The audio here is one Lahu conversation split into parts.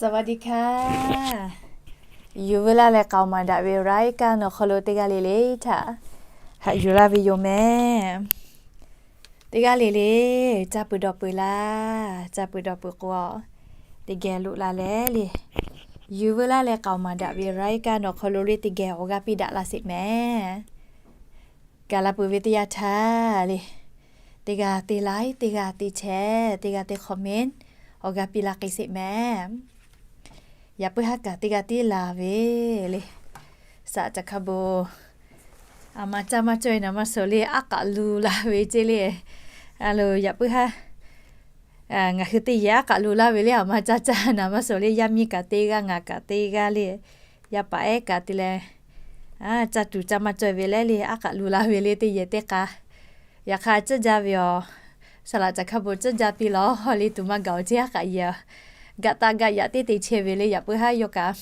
สวัสดีค่ะ Yuˬ veu laˇ leh k'aoˍ maˍ daꞈ ve รายการ awˬ hk'aw lo teˇ g'aˇ le le htaꞈ haꞈ yuˬ laˇ ve yoˬ mehˍ. Teˇ g'aˇ le le, caˇ peuˬ dawˬ peuˬ laˇ. Caˇ peuˬ dawˬ peuˬ k'o, teˇ geh loꞈ la leh le, Yuˬ veu laˇ leh k'aoˍ maˍ daꞈ ve รายการ awˬ hk'aw lo le teˇ geh awˬ g'aˇ piˇ daꞈ laˇ sheˍ mehˍ. Gaˬ la peuˬ ve teˇ yanˇ htaˇ le, teˇ g'aˇ teˇ like, teˇ g'aˇ teˇ share, teˇ g'aˇ teˇ comment awˬ g'aˇ piˇ laˇ k'ai sheˍ mehˍ. Yaꞈ puiˉ haˉ kaꞈ teˇ g'aˇ tiˉ la ve le, saꞈ caˬ hk'a bon, aˬ ma caˇ maˇ cawˇ e naˍ maˇ suh le, aˉ k'aꞈ lu la ve ceˇ le. A lo, yaꞈ puiˉ haˉ ngaˬ hui teˇ yehˬ aˉ k'aꞈ lu laˇ ve le, aˬ ma caˇ caˇ naˍ maˇ suh le, yaˇ miˇ kaꞈ teˇ g'aˇ, ngaˬ kaꞈ teˇ g'aˇ le, yaˇ paˍ ehˉ kaꞈ te leh, caˇ tuˬ caˇ maˇ cawˇ e ve leh le, aˉ k'aꞈ lu la ve le, teˇ yehˬ teˇ k'a. Yaꞈ hk'aˇ, tcuhˇ jaˇ ve awˬ, saˍ laꞈ caˬ hk'a bon tcuhˇ jaˇ piˇ lawˬ le, tuˬ maˇ gaˬ awˬ ceˇ aˉ k'aꞈ yehˬ, gaꞈ taˇ gaꞈ yaꞈ teˇ te chehˇ ve le, yaꞈ puiˉ haˉ yawˇ kaꞈ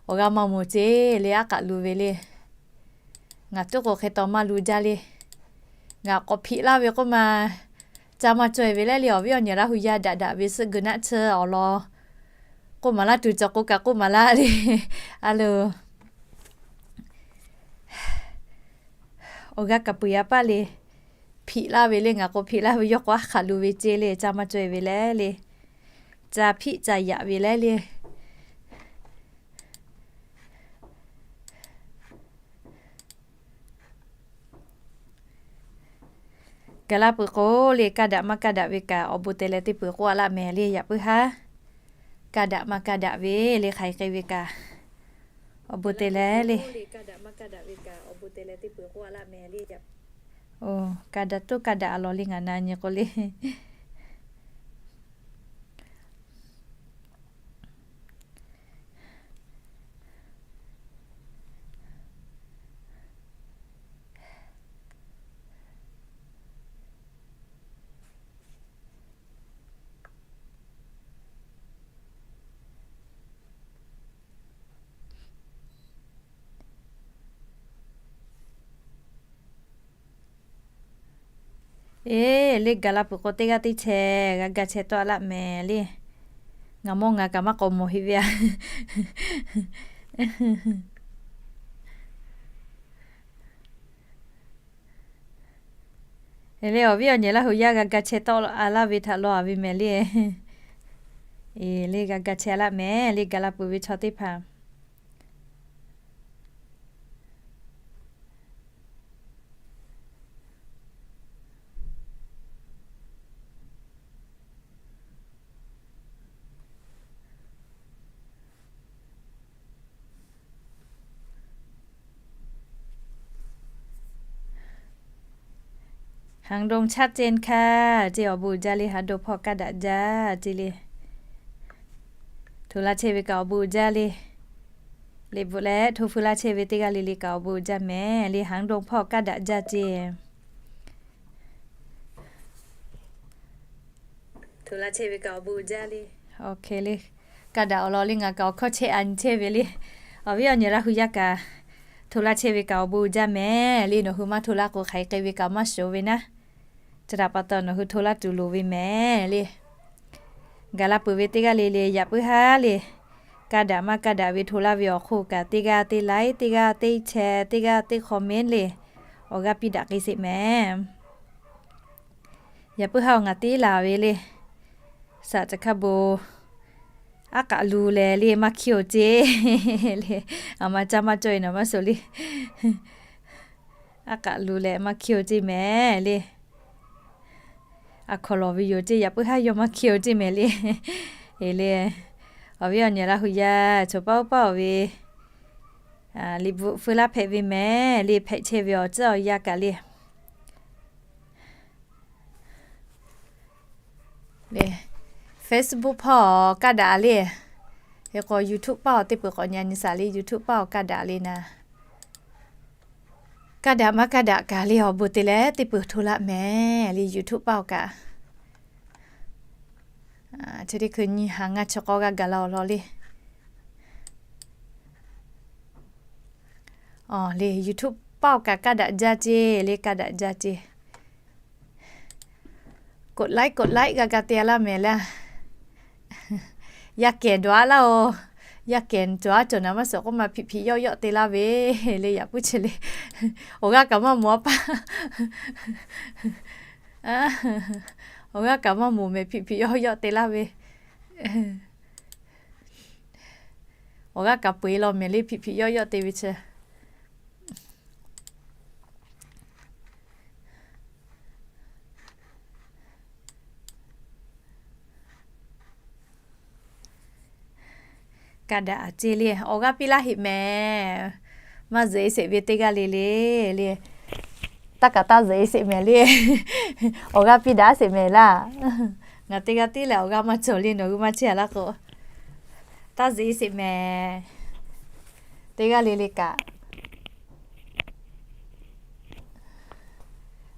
awˬ g'aˇ maˇ moˍ ceˇ le, aˉ k'aꞈ lu ve le. Ngaˬ tuˉ k'o hk'e taw maˇ lu jaˇ le. Ngaˬ k'awꞈ hpiꞈ laˇ ve k'oˆ ma, caˇ maˇ cawˇ e ve leh le, awˬ viˉ awˬ nyi Laˇ hu yaˇ daꞈ daꞈ ve suhˆ geu naˆ tsuhˇ awˬ lawn k'oˆ maˍ laˇ tuˬ cawˬ k'o kaꞈ k'oˆ maˍ laˇ le. A lo, awˬ g'aˇ kaꞈ peuˬ yaˇ paˇ le, hpiꞈ laˇ ve le, ngaˬ k'o hpiꞈ laˇ ve yawˇ k'o aˉ hk'aꞈ lu ve ceˇ le, caˇ maˇ cawˇ e ve leh le, caˇ hpiˆ caˇ yaꞈ ve leh le. Gaˬ la peuˬ k'o le, kaˇ daꞈ maˇ kaˇ daꞈ ve kaꞈ awˬ bon te leh teˇ peuˬ k'oˆ a laˇ mehˍ le, yaꞈ puiˉ haˉ kaˇ daꞈ maˇ kaˇ daꞈ ve le, hk'aˬ hk'e k'ai ve kaꞈ awˬ bon te leh le. Kaˇ daꞈ tuˬ kaˇ daꞈ a lawˬ le, ngaˬ na nyi k'o le. Eˬ, le gaˬ la peuˬ k'o teˇ g'aˇ teˇ chehˇ g'a ga chehˇ tawˆ a laˇ mehˍ le. Ngaˬ mawˇ ngaˬ kaꞈ maˇ k'awꞈ mawˬ heˆ ve a. Le awˬ viˉ awˬ nyi Laˇ hu yaˇ g'a ga chehˇ tawˆ a laˇ ve htaꞈ law a ve mehˍ le. Eˬ, le g'a ga chehˇ a laˇ mehˍ le, gaˬ la peuˬ ve chaw teˇ hpaˍ. Haˍ dong chaˇ cehˇ hkaˇ ceˇ, awˬ bon uiˍ jaˇ le, haˍ dong hpawˇ kaˇ daꞈ jaˇ ceˇ le. Hto laˇ chehˇ ve kaꞈ awˬ bon uiˍ jaˇ le. Liꞈ bvuhꞈ leh hto feu laˇ chehˇ ve teˇ g'aˇ le le kaꞈ awˬ bon uiˍ jaˇ mehˍ le, haˍ dong hpawˇ kaˇ daꞈ jaˇ ceˇ. Hto laˇ chehˇ ve kaꞈ awˬ bon uiˍ jaˇ le. Kaˇ daꞈ awˬ lawn le, ngaˬ kaꞈ awˬ hkawˇ chehˇ a nyi chehˇ ve le. Awˬ viˉ awˬ nyi Laˇ hu yaˇ kaꞈ hto laˇ chehˇ ve kaꞈ awˬ bon uiˍ jaˇ mehˍ le. Nawˬ hui maˇ hto laˇ k'o hk'aˬ hk'e k'ai ve kaꞈ maˇ shiˍ ve naˉ. Chi htaꞈ pa taw nawˬ hui hto laˇ tuˬ loˍ ve mehˍ le. Gaˬ la peuˬ ve teˇ g'aˇ le le yaꞈ puiˉ haˉ le, kaˇ daꞈ maˇ kaˇ daꞈ ve hto laˇ ve awˬ hk'oˆ kaꞈ teˇ g'aˇ teˇ like, teˇ g'aˇ teˇ share, teˇ g'aˇ teˇ comment le, awˬ g'aˇ piˇ daꞈ k'ai sheˍ mehˍ. Yaꞈ puiˉ haˉ awˬ ngaˬ tiˉ laˬ ve le. Saꞈ caˬ hkaˇ bon aˉ k'aꞈ lu leh le maˇ hkiˇ-oˬ ceˇ le. Aˬ ma caˇ maˇ cawˇ e naˍ maˇ suh le. Aˉ k'aꞈ lu leh maˇ hkiˇ-oˬ ceˇ mehˍ le. Aˬ hkawˍ lawˬ ve yoˬ ceˇ, yaꞈ puiˉ haˉ yawˇ maˇ hkiˇ-oˬ ceˇ mehˍ le. Eˬ le, awˬ viˉ awˬ nyi Laˇ hu yaˇ chaw paˇ oˇ paˇ awˬ ve liꞈ bvuhꞈ feu laˇ hpehꞈ ve mehˍ le, hpehꞈ chehˇ ve awˬ tcuhˉ awˬ yanˇ kaꞈ le. Facebook hpawˇ kaˇ daꞈ le. Hk'e k'o YouTube paˇ awˬ teˇ peuˬ k'awꞈ nyi a nyi shaˍ le, YouTube paˇ awˬ kaˇ daꞈ le naˍ. Kaˇ daꞈ maˇ kaˇ daꞈ kaꞈ le awˬ bon te leh teˇ peuˬ hto laˇ mehˍ le, YouTube paˇ awˬ kaꞈ. Chi teˇ hkui nyi haˍ ngaˇ chi k'awˇ g'a gaˬ la awˬ lawn le. Awˬ le, YouTube paˇ awˬ kaꞈ kaˇ daꞈ jaˇ ceˇ le, kaˇ daꞈ jaˇ ceˇ. กดไลค์ กดไลค์ g'a ga te a laˇ mehˍ laˇ. Yaˇ kehˬ dawˬ aˉ laˇ-oˬ. Yaˇ kehˬ cawˬ aˉ cawˬ naˍ maˇ suhˍ k'oˆ ma hpiꞈ hpiꞈ yawˆ yawˆ te laˇ ve le, yaꞈ puiˉ chi le. Awˬ g'aˇ kaꞈ maˇ moˍ aˉ paˇ. Awˬ g'aˇ kaꞈ maˇ moˍ mehˍ, hpiꞈ hpiꞈ yawˆ yawˆ te laˇ ve. Awˬ g'aˇ kaꞈ peu-eˬ law mehˍ le, hpiꞈ hpiꞈ yawˆ yawˆ te ve chi. Ka daꞈ a ce le, awˬ g'aˇ piˇ laˇ heꞈ mehˍ. Maˇ zuhꞈ-e sheˍ ve teˇ g'aˇ le le le. Taˇ kaꞈ taˇ zuhꞈ-e sheˍ mehˍ le. Awˬ g'aˇ piˇ daꞈ sheˍ mehˍ laˇ. Ngaˬ teˇ g'aˇ tiˉ leh awˬ g'aˇ maˇ cawˬ le, nawˬ hui maˇ chehˇ a laˇ k'o. Taˇ zuhꞈ-e sheˍ mehˍ. Teˇ g'aˇ le le kaꞈ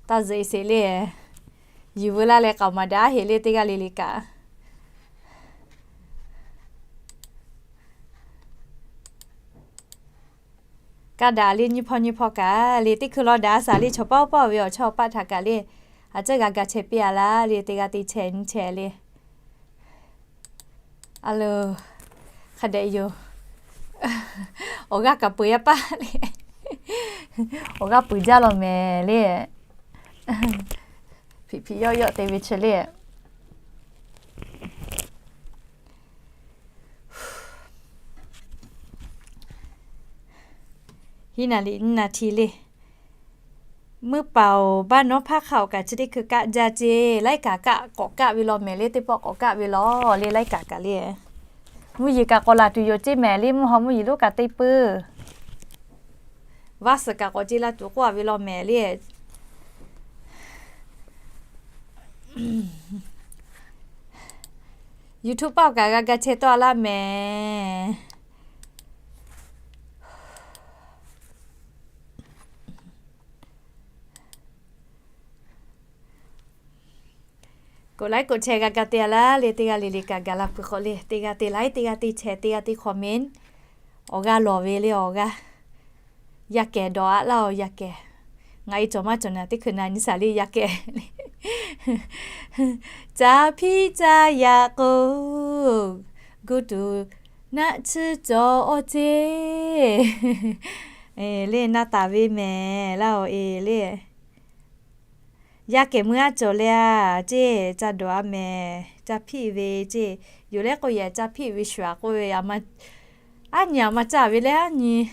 taˇ zuhꞈ-e sheˍ le. Yuˬ veu laˇ leh k'aoˍ maˍ daꞈ heꞈ le, teˇ g'aˇ le le kaꞈ. Ka daꞈ le, nyi hpawˇ nyi hpawˇ kaꞈ le, teˇ hkui law daꞈ shaˍ le, chaw paˆ paˆ ve awˬ chawˇ paˆ htaꞈ kaꞈ le, a ciˉ g'a ga chehˇ piˇ a laˇ le, teˇ g'aˇ te chehˇ nyi chehˇ le. A lo, hk'a dehꞈ yoˬ. Awˬ g'aˇ kaꞈ peu-eˬ a paˇ le. Awˬ g'aˇ peu-eˬ jaˇ law mehˍ le. Hpiꞈ hpiꞈ yawˆ yawˆ te ve chi le. Hiˉ naˍ liꞈ nyiˇ naˍ hti le. Muiˇ paˍ-oˬ, baˆ nawˉ hpaˇ hk'aˆ awˬ kaꞈ chi teˇ hkui kaˆ jaˇ ce. Laiˉ kaꞈ kaˆ k'awꞈ kaˆ ve law mehˍ le, teˇ pawˆ k'awꞈ kaˆ ve law le, laiˉ kaꞈ kaꞈ le. Mvuhˇ yeˬ kaꞈ k'awꞈ laˬ tuˬ yoˬ ce mehˍ le, mvuhˇ haw mvuhˇ yeˬ lonˉ kaꞈ te puiˉ. Vaˇ suhˍ kaꞈ k'awꞈ ce la tuˬ k'oˆ a ve law mehˍ le. YouTube paˆ awˬ kaꞈ g'a ga chehˇ tawˆ a laˇ mehˍ. Koꞈ laiˉ koꞈ chehˇ g'a ga te a laˇ le, teˇ g'aˇ le le kaꞈ gaˬ la peuˬ hk'awꞈ le, teˇ g'aˇ te laiˉ, teˇ g'aˇ te chehˇ, teˇ g'aˇ te comment, awˬ g'aˇ lawˬ ve le awˬ g'aˇ. Yaˇ kehˬ dawˬ aˉ laˇ-oˬ, yaˇ kehˬ. Ngaˬ e cawˬ maˇ cawˬ naˍ teˇ hkui na nyi shaˍ le, yaˇ kehˬ. Ca hpiˆ caˇ yaꞈ k'o, gu tuˬ naˆ tsuhˇ cawˬ awˬ ce. Le na taˍ ve mehˍ laˇ-oˬ e le. Yaˇ kehˬ meuˇ aˉ cawˬ le a ceˇ, ca dawˬ aˉ mehˍ, ca hpiˆ ve ceˇ. Yoˬ leh k'o yehˬ ca hpiˆ ve shuˍ aꞈ k'oˆ ve, aˉ nyi aꞈ ma caˇ ve leh aˉ nyi,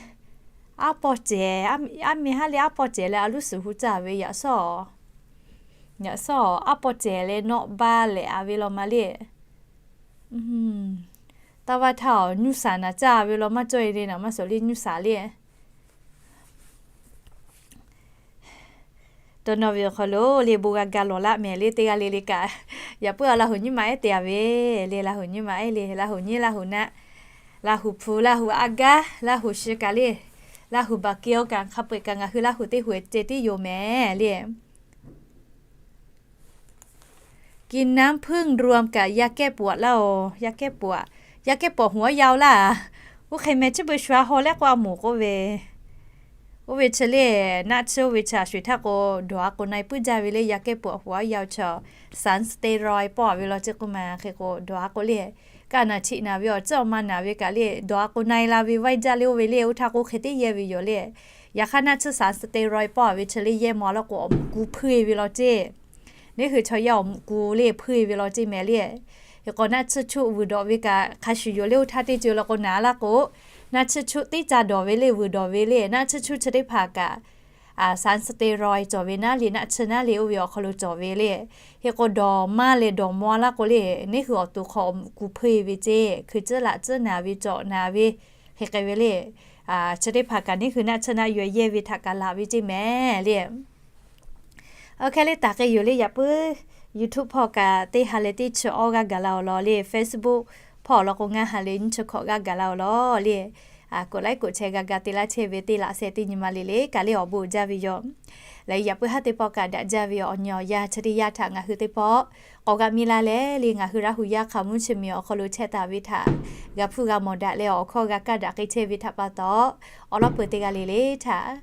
aˉ pawˇ cehˬ, aˉ meh haˉ leh aˉ pawˇ cehˬ leh a luˉ suhˍ hu caˇ ve yaꞈ shawˉ, yaꞈ shawˉ aˉ pawˇ cehˬ leh nawˆ baˇ lehˬ a ve law ma le. Taˇ vaˇ htaˇ awˬ nyuˇ saˍ naˍ caˇ ve law maˇ cawˇ e le, naˍ maˇ suhˍ le nyuˇ saˍ le. Taw nawˬ ve awˬ hk'aw lo le bon g'a ga lawˬ laˆ mehˍ le, teˇ g'aˇ le le kaꞈ. Yaꞈ puiˉ a Laˇ huˍ nyiˇ ma ehˉ te a ve le, Laˇ huˍ nyiˇ ma ehˉ le, Laˇ huˍ nyiˇ, Laˇ huˍ naˆ, Laˇ huˍ hpu, Laˇ huˍ aˉ gaˇ, Laˇ huˍ shi kaꞈ le, Laˇ huˍ baˬ ke awˬ kaꞈ hk'a peu-eˬ kaꞈ ngaˬ hui Laˇ huˍ teˇ huˍ ceh tiˉ yoˬ mehˍ le. Ki naˉ hpuiˇ ru kaꞈ yaˇ kehˉ pawꞈ laˇ-oˬ, yaˇ kehˉ pawꞈ, yaˇ kehˉ pawꞈ huˍ awˉ yaˇ-oˬ laˇ. Oˇ hk'e mehˍ chi beuꞈ shu a haw leh k'o a moˍ k'oˆ ve, oˇ ve chi le, naˆ tsuhˇ oˇ ve chi a sho-eˬ htaˇ k'o dawˬ a k'o na-e puiˉ jaˇ ve le, yaˇ kehˉ pawꞈ huˍ awˉ yaˇ-oˬ chi, sand steroid pawˆ a ve law ceˇ k'oˆ ma hk'e k'o dawˬ a k'o le, kaˆ naˍ htiˆ naˍ ve awˬ ceuˬ awˬ ma naˍ ve kaꞈ le, dawˬ a k'o na-e la ve vaiˇ jaˇ le oˇ ve le, oˇ htaˇ k'o hk'e teˇ yehˇ ve yoˬ le. Yaꞈ hk'aˇ naˆ tsuhˇ sand steroid pawˆ a ve chi le yehˇ maw laˇ k'o awˬ muꞈ ku hpuiˇ ve law ceˇ. Neˇ hui chaw yaˇ awˬ muꞈ ku le hpuiˇ ve law ceˇ mehˍ le. Hk'e k'o naˆ tsuhˇ chuˆ vuiˬ dawꞈ ve kaꞈ hk'a shuˍ yoˬ le, oˇ htaˇ teˇ ceuˬ law k'o naˍ laˇ k'o, naˆ tsuhˇ chuˆ teˇ caˇ dawˬ ve le, vuiˬ dawˬ ve le, naˆ tsuhˇ chuˆ chi teˇ hpaˍ kaꞈ sand steroid cawˬ ve naˉ le, naˆ tsuhˇ naˉ le oˇ ve awˬ hk'aw lo cawˬ ve le. Hk'e k'o dawˬ maˇ leh dawˬ maw laˇ k'o le, neˇ hui awˬ to hk'aw awˬ muꞈ ku hpuiˇ ve ceˇ, hkui tcuhˉ laꞈ tcuhˉ naˍ ve cawˬ naˍ ve, hk'e k'ai ve le. Chi teˇ hpaˍ kaꞈ neˇ hui naˆ tsuhˇ naˆ yuˬ yehˇ ve htaꞈ kaꞈ laˬ ve ceˇ mehˍ le. Oˇ hk'e le taˍ k'ai yoˬ le, yaꞈ puiˉ YouTube hpawˇ kaꞈ teˇ ha leh teˇ chi awˇ g'aˇ gaˬ la-oˬ law le, Facebook hpawˇ awˬ lawn k'o ngaˇ ha leh nyiˇ chi hkawꞈ g'aˇ gaˬ la-oˬ law le. Koꞈ laiˉ koꞈ chehˇ g'a ga te laˇ chehˇ ve teˇ laꞈ sheh teˇ nyi ma le le kaꞈ le awˬ bon jaˇ ve yoˬ. Leh yaꞈ puiˉ haˉ teˇ pawˆ kaꞈ daꞈ jaˇ ve awˬ nyi awˬ yanˇ chi teˇ yanˇ htaꞈ ngaˬ hui teˇ pawˆ k'awꞈ g'a miˇ laˇ leh le, ngaˬ hui Laˇ huˍ yaˇ hk'a mvuhˇ chi miˬ awˬ hk'aw lo chehˇ taˍ ve htaꞈ g'a hpuˇ g'a mawˬ daꞈ leh awˬ hkawˇ g'a kaˇ daꞈ k'ai chehˇ ve htaꞈ pa taw, awˬ lawn peuˬ teˇ g'aˇ le le htaꞈ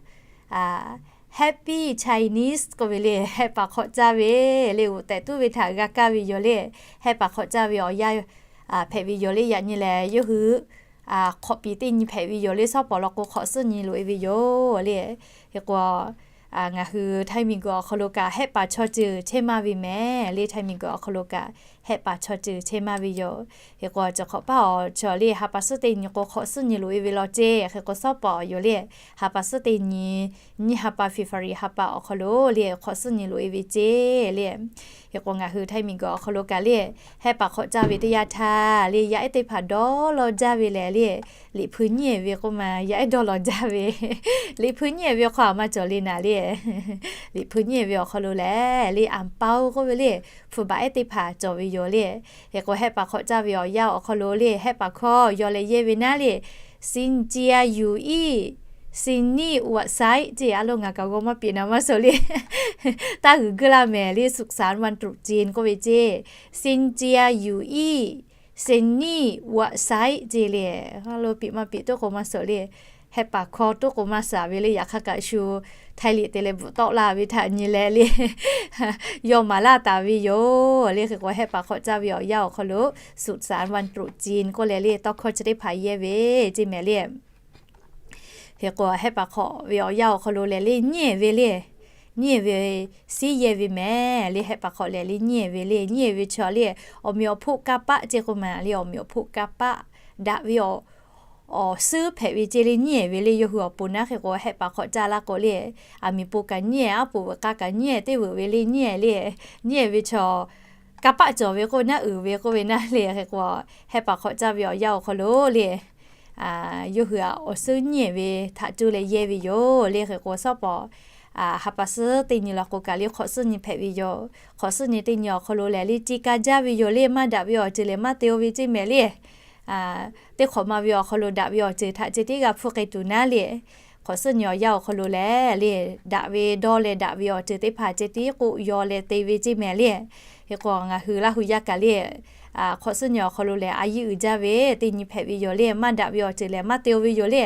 Happy Chinese k'oˆ ve le, heh paˍ hk'awꞈ caˇ ve le, g'oꞈ tehꞈ tuˉ ve htaꞈ g'a kaˇ ve yoˬ le. Heh paˍ hk'awꞈ caˇ ve awˬ yanˇ hpehꞈ ve yoˬ le. Yaꞈ nyi lehˬ, yawˇ hui hk'awꞈ piˍ teˇ nyi hpehꞈ ve yoˬ le. Shawˉ pawˍ law k'o, hk'awꞈ suhˉ nyi loꞈ e ve yoˬ le. Hk'e k'o, ngaˬ hui Htaiˇ miˬguiˬ awˬ hk'aw lo kaꞈ hehˆ paˍ chaw ceuˬ chehˇ maˇ ve mehˍ le. Htaiˇ miˬguiˬ awˬ hk'aw lo kaꞈ hehˆ paˍ chaw ceuˬ chehˇ maˇ ve yoˬ. Hk'e k'o, cawˬ hk'awꞈ paˇ awˬ chaw le, ha pa suhˉ teˇ nyi k'o, hk'awꞈ suhˉ nyi loꞈ e ve law ceˇ. Hk'e k'o, shawˉ pawˍ yoˬ le, ha pa suhˉ teˇ nyi, nyiˇ ha pa February ha pa awˬ hk'aw lo le, hk'awꞈ suhˉ nyi loꞈ e ve ceˇ le. Hk'e k'o, ngaˬ hui Htaiˇ miˬguiˬ awˬ hk'aw lo kaꞈ le, hehˆ paˍ hk'awꞈ caˇ ve teˇ yanˇ htaˇ le, yaˇ ehˉ teˇ hpaˍ dawˇ law jaˇ ve lehˬ le, liꞈ hpu nyiˉ ve k'oˆ ma, yaˇ ehˉ dawˇ law jaˇ ve. Liꞈ hpu nyiˉ ve hk'aw a maˇ cawˬ le naˍ le. Liꞈ hpu nyiˉ ve awˬ hk'aw lo lehˬ le, อังเปา k'oˆ ve le, hpu baꞈ ehˉ teˇ hpaˍ cawˬ ve yoˬ le. Hk'e k'o, hehˆ paˍ hk'awꞈ caˇ ve awˬ yanˇ awˬ hk'aw lo le, hehˆ paˍ hkawˇ yaw leh yehˇ ve naˉ le, 新年如意, 新年如意 ceˇ. A lo ngaˬ kaꞈ g'aw maˇ piˍ naˍ maˇ suh le. Taˇ g'uiˬ guiˇ laˇ mehˍ le, สุขสันต์วันตรุษจีน k'oˆ ve ceˇ. 新年如意, 新年如意 ceˇ le. A lo piˍ maˇ piˍ toˉ k'o maˇ suh le. Hehˆ paˍ hkawˇ toˉ k'o maˇ suh ve le. Yaꞈ hk'aˇ kaꞈ shu Htaiˇ liꞈ te leh bvuhꞈ tawˆ la ve htaꞈ nyi leh le, yaw maˍ laˇ taˍ ve yoˬ le. Hk'e k'o, hehˆ paˍ hk'awꞈ caˇ ve awˬ yanˇ awˬ hk'aw lo สุขสันต์วันตรุษจีน k'oˆ leh le, tawˇ hkawˇ chi teˇ hpaˍ yehˇ ve ceˇ mehˍ le. Hk'e k'o, hehˆ paˍ hk'awꞈ ve awˬ yanˇ awˬ hk'aw lo lehˬ le, nyiˉ ve le, nyiˉ ve siˉ yehˇ ve mehˍ le. Hehˆ paˍ hk'awꞈ lehˬ le, nyiˉ ve le, nyiˉ ve chaw le, awˬ meꞈ awˬ hpoˆ kanˇ paˆ ceˇ k'oˆ ma le, awˬ meꞈ awˬ hpoˆ kanˇ paˆ daꞈ ve awˬ, awˬ suhˉ hpehꞈ ve ceˇ le, nyiˉ ve le. Yawˇ hui awˬ pon naˉ hk'e k'o, hehˆ paˍ hk'awꞈ caˇ laˇ k'o le, aˬ miˍ pon kaꞈ nyiˉ, aˉ poˍ veuꞈ k'a kaꞈ nyiˉ, teˇ veuꞈ ve le nyiˉ le, nyiˉ ve chaw kanˇ paˆ cawˬ ve k'oˆ naˉ, uiˍ ve k'oˆ ve naˉ le. Hk'e k'o, hehˆ paˍ hk'awꞈ caˇ ve awˬ yanˇ awˬ hk'aw lo le, yawˇ hui a awˬ suhˉ nyiˉ ve htaꞈ cuˇ leh yehˇ ve yoˬ le. Hk'e k'o, shawˉ pawˍ ha pa suhˉ teˇ nyi law k'o kaꞈ le, hk'awꞈ suhˉ nyi hpehꞈ ve yoˬ. Hk'awꞈ suhˉ nyi teˇ nyi awˬ hk'aw lo lehˬ le, ci ka jaˇ ve yoˬ le, maˇ daꞈ ve awˬ ceuˬ lehˬ maˇ te-o ve ceˇ mehˍ le. Teˇ hk'awꞈ ma ve awˬ hk'aw lo daꞈ ve awˬ ceuˬ htaꞈ ceh tiˉ g'a hpfuhˇ k'ai tuˬ naˉ le. Hk'awꞈ suhˉ nyi awˬ yanˇ awˬ hk'aw lo lehˬ le, daꞈ ve dawˇ leh daꞈ ve awˬ ceuˬ teˇ hpaˍ ceh tiˉ k'oˆ yaw leh te ve ceˇ mehˍ le. Hk'e k'o, ngaˬ hui Laˇ hu yaˇ kaꞈ le, hk'awꞈ suhˉ nyi awˬ hk'aw lo lehˬ, a yiˇ uiˍ jaˇ ve teˇ nyi hpehꞈ ve yoˬ le, maˇ daꞈ ve awˬ ceuˬ lehˬ maˇ te-o ve yoˬ le.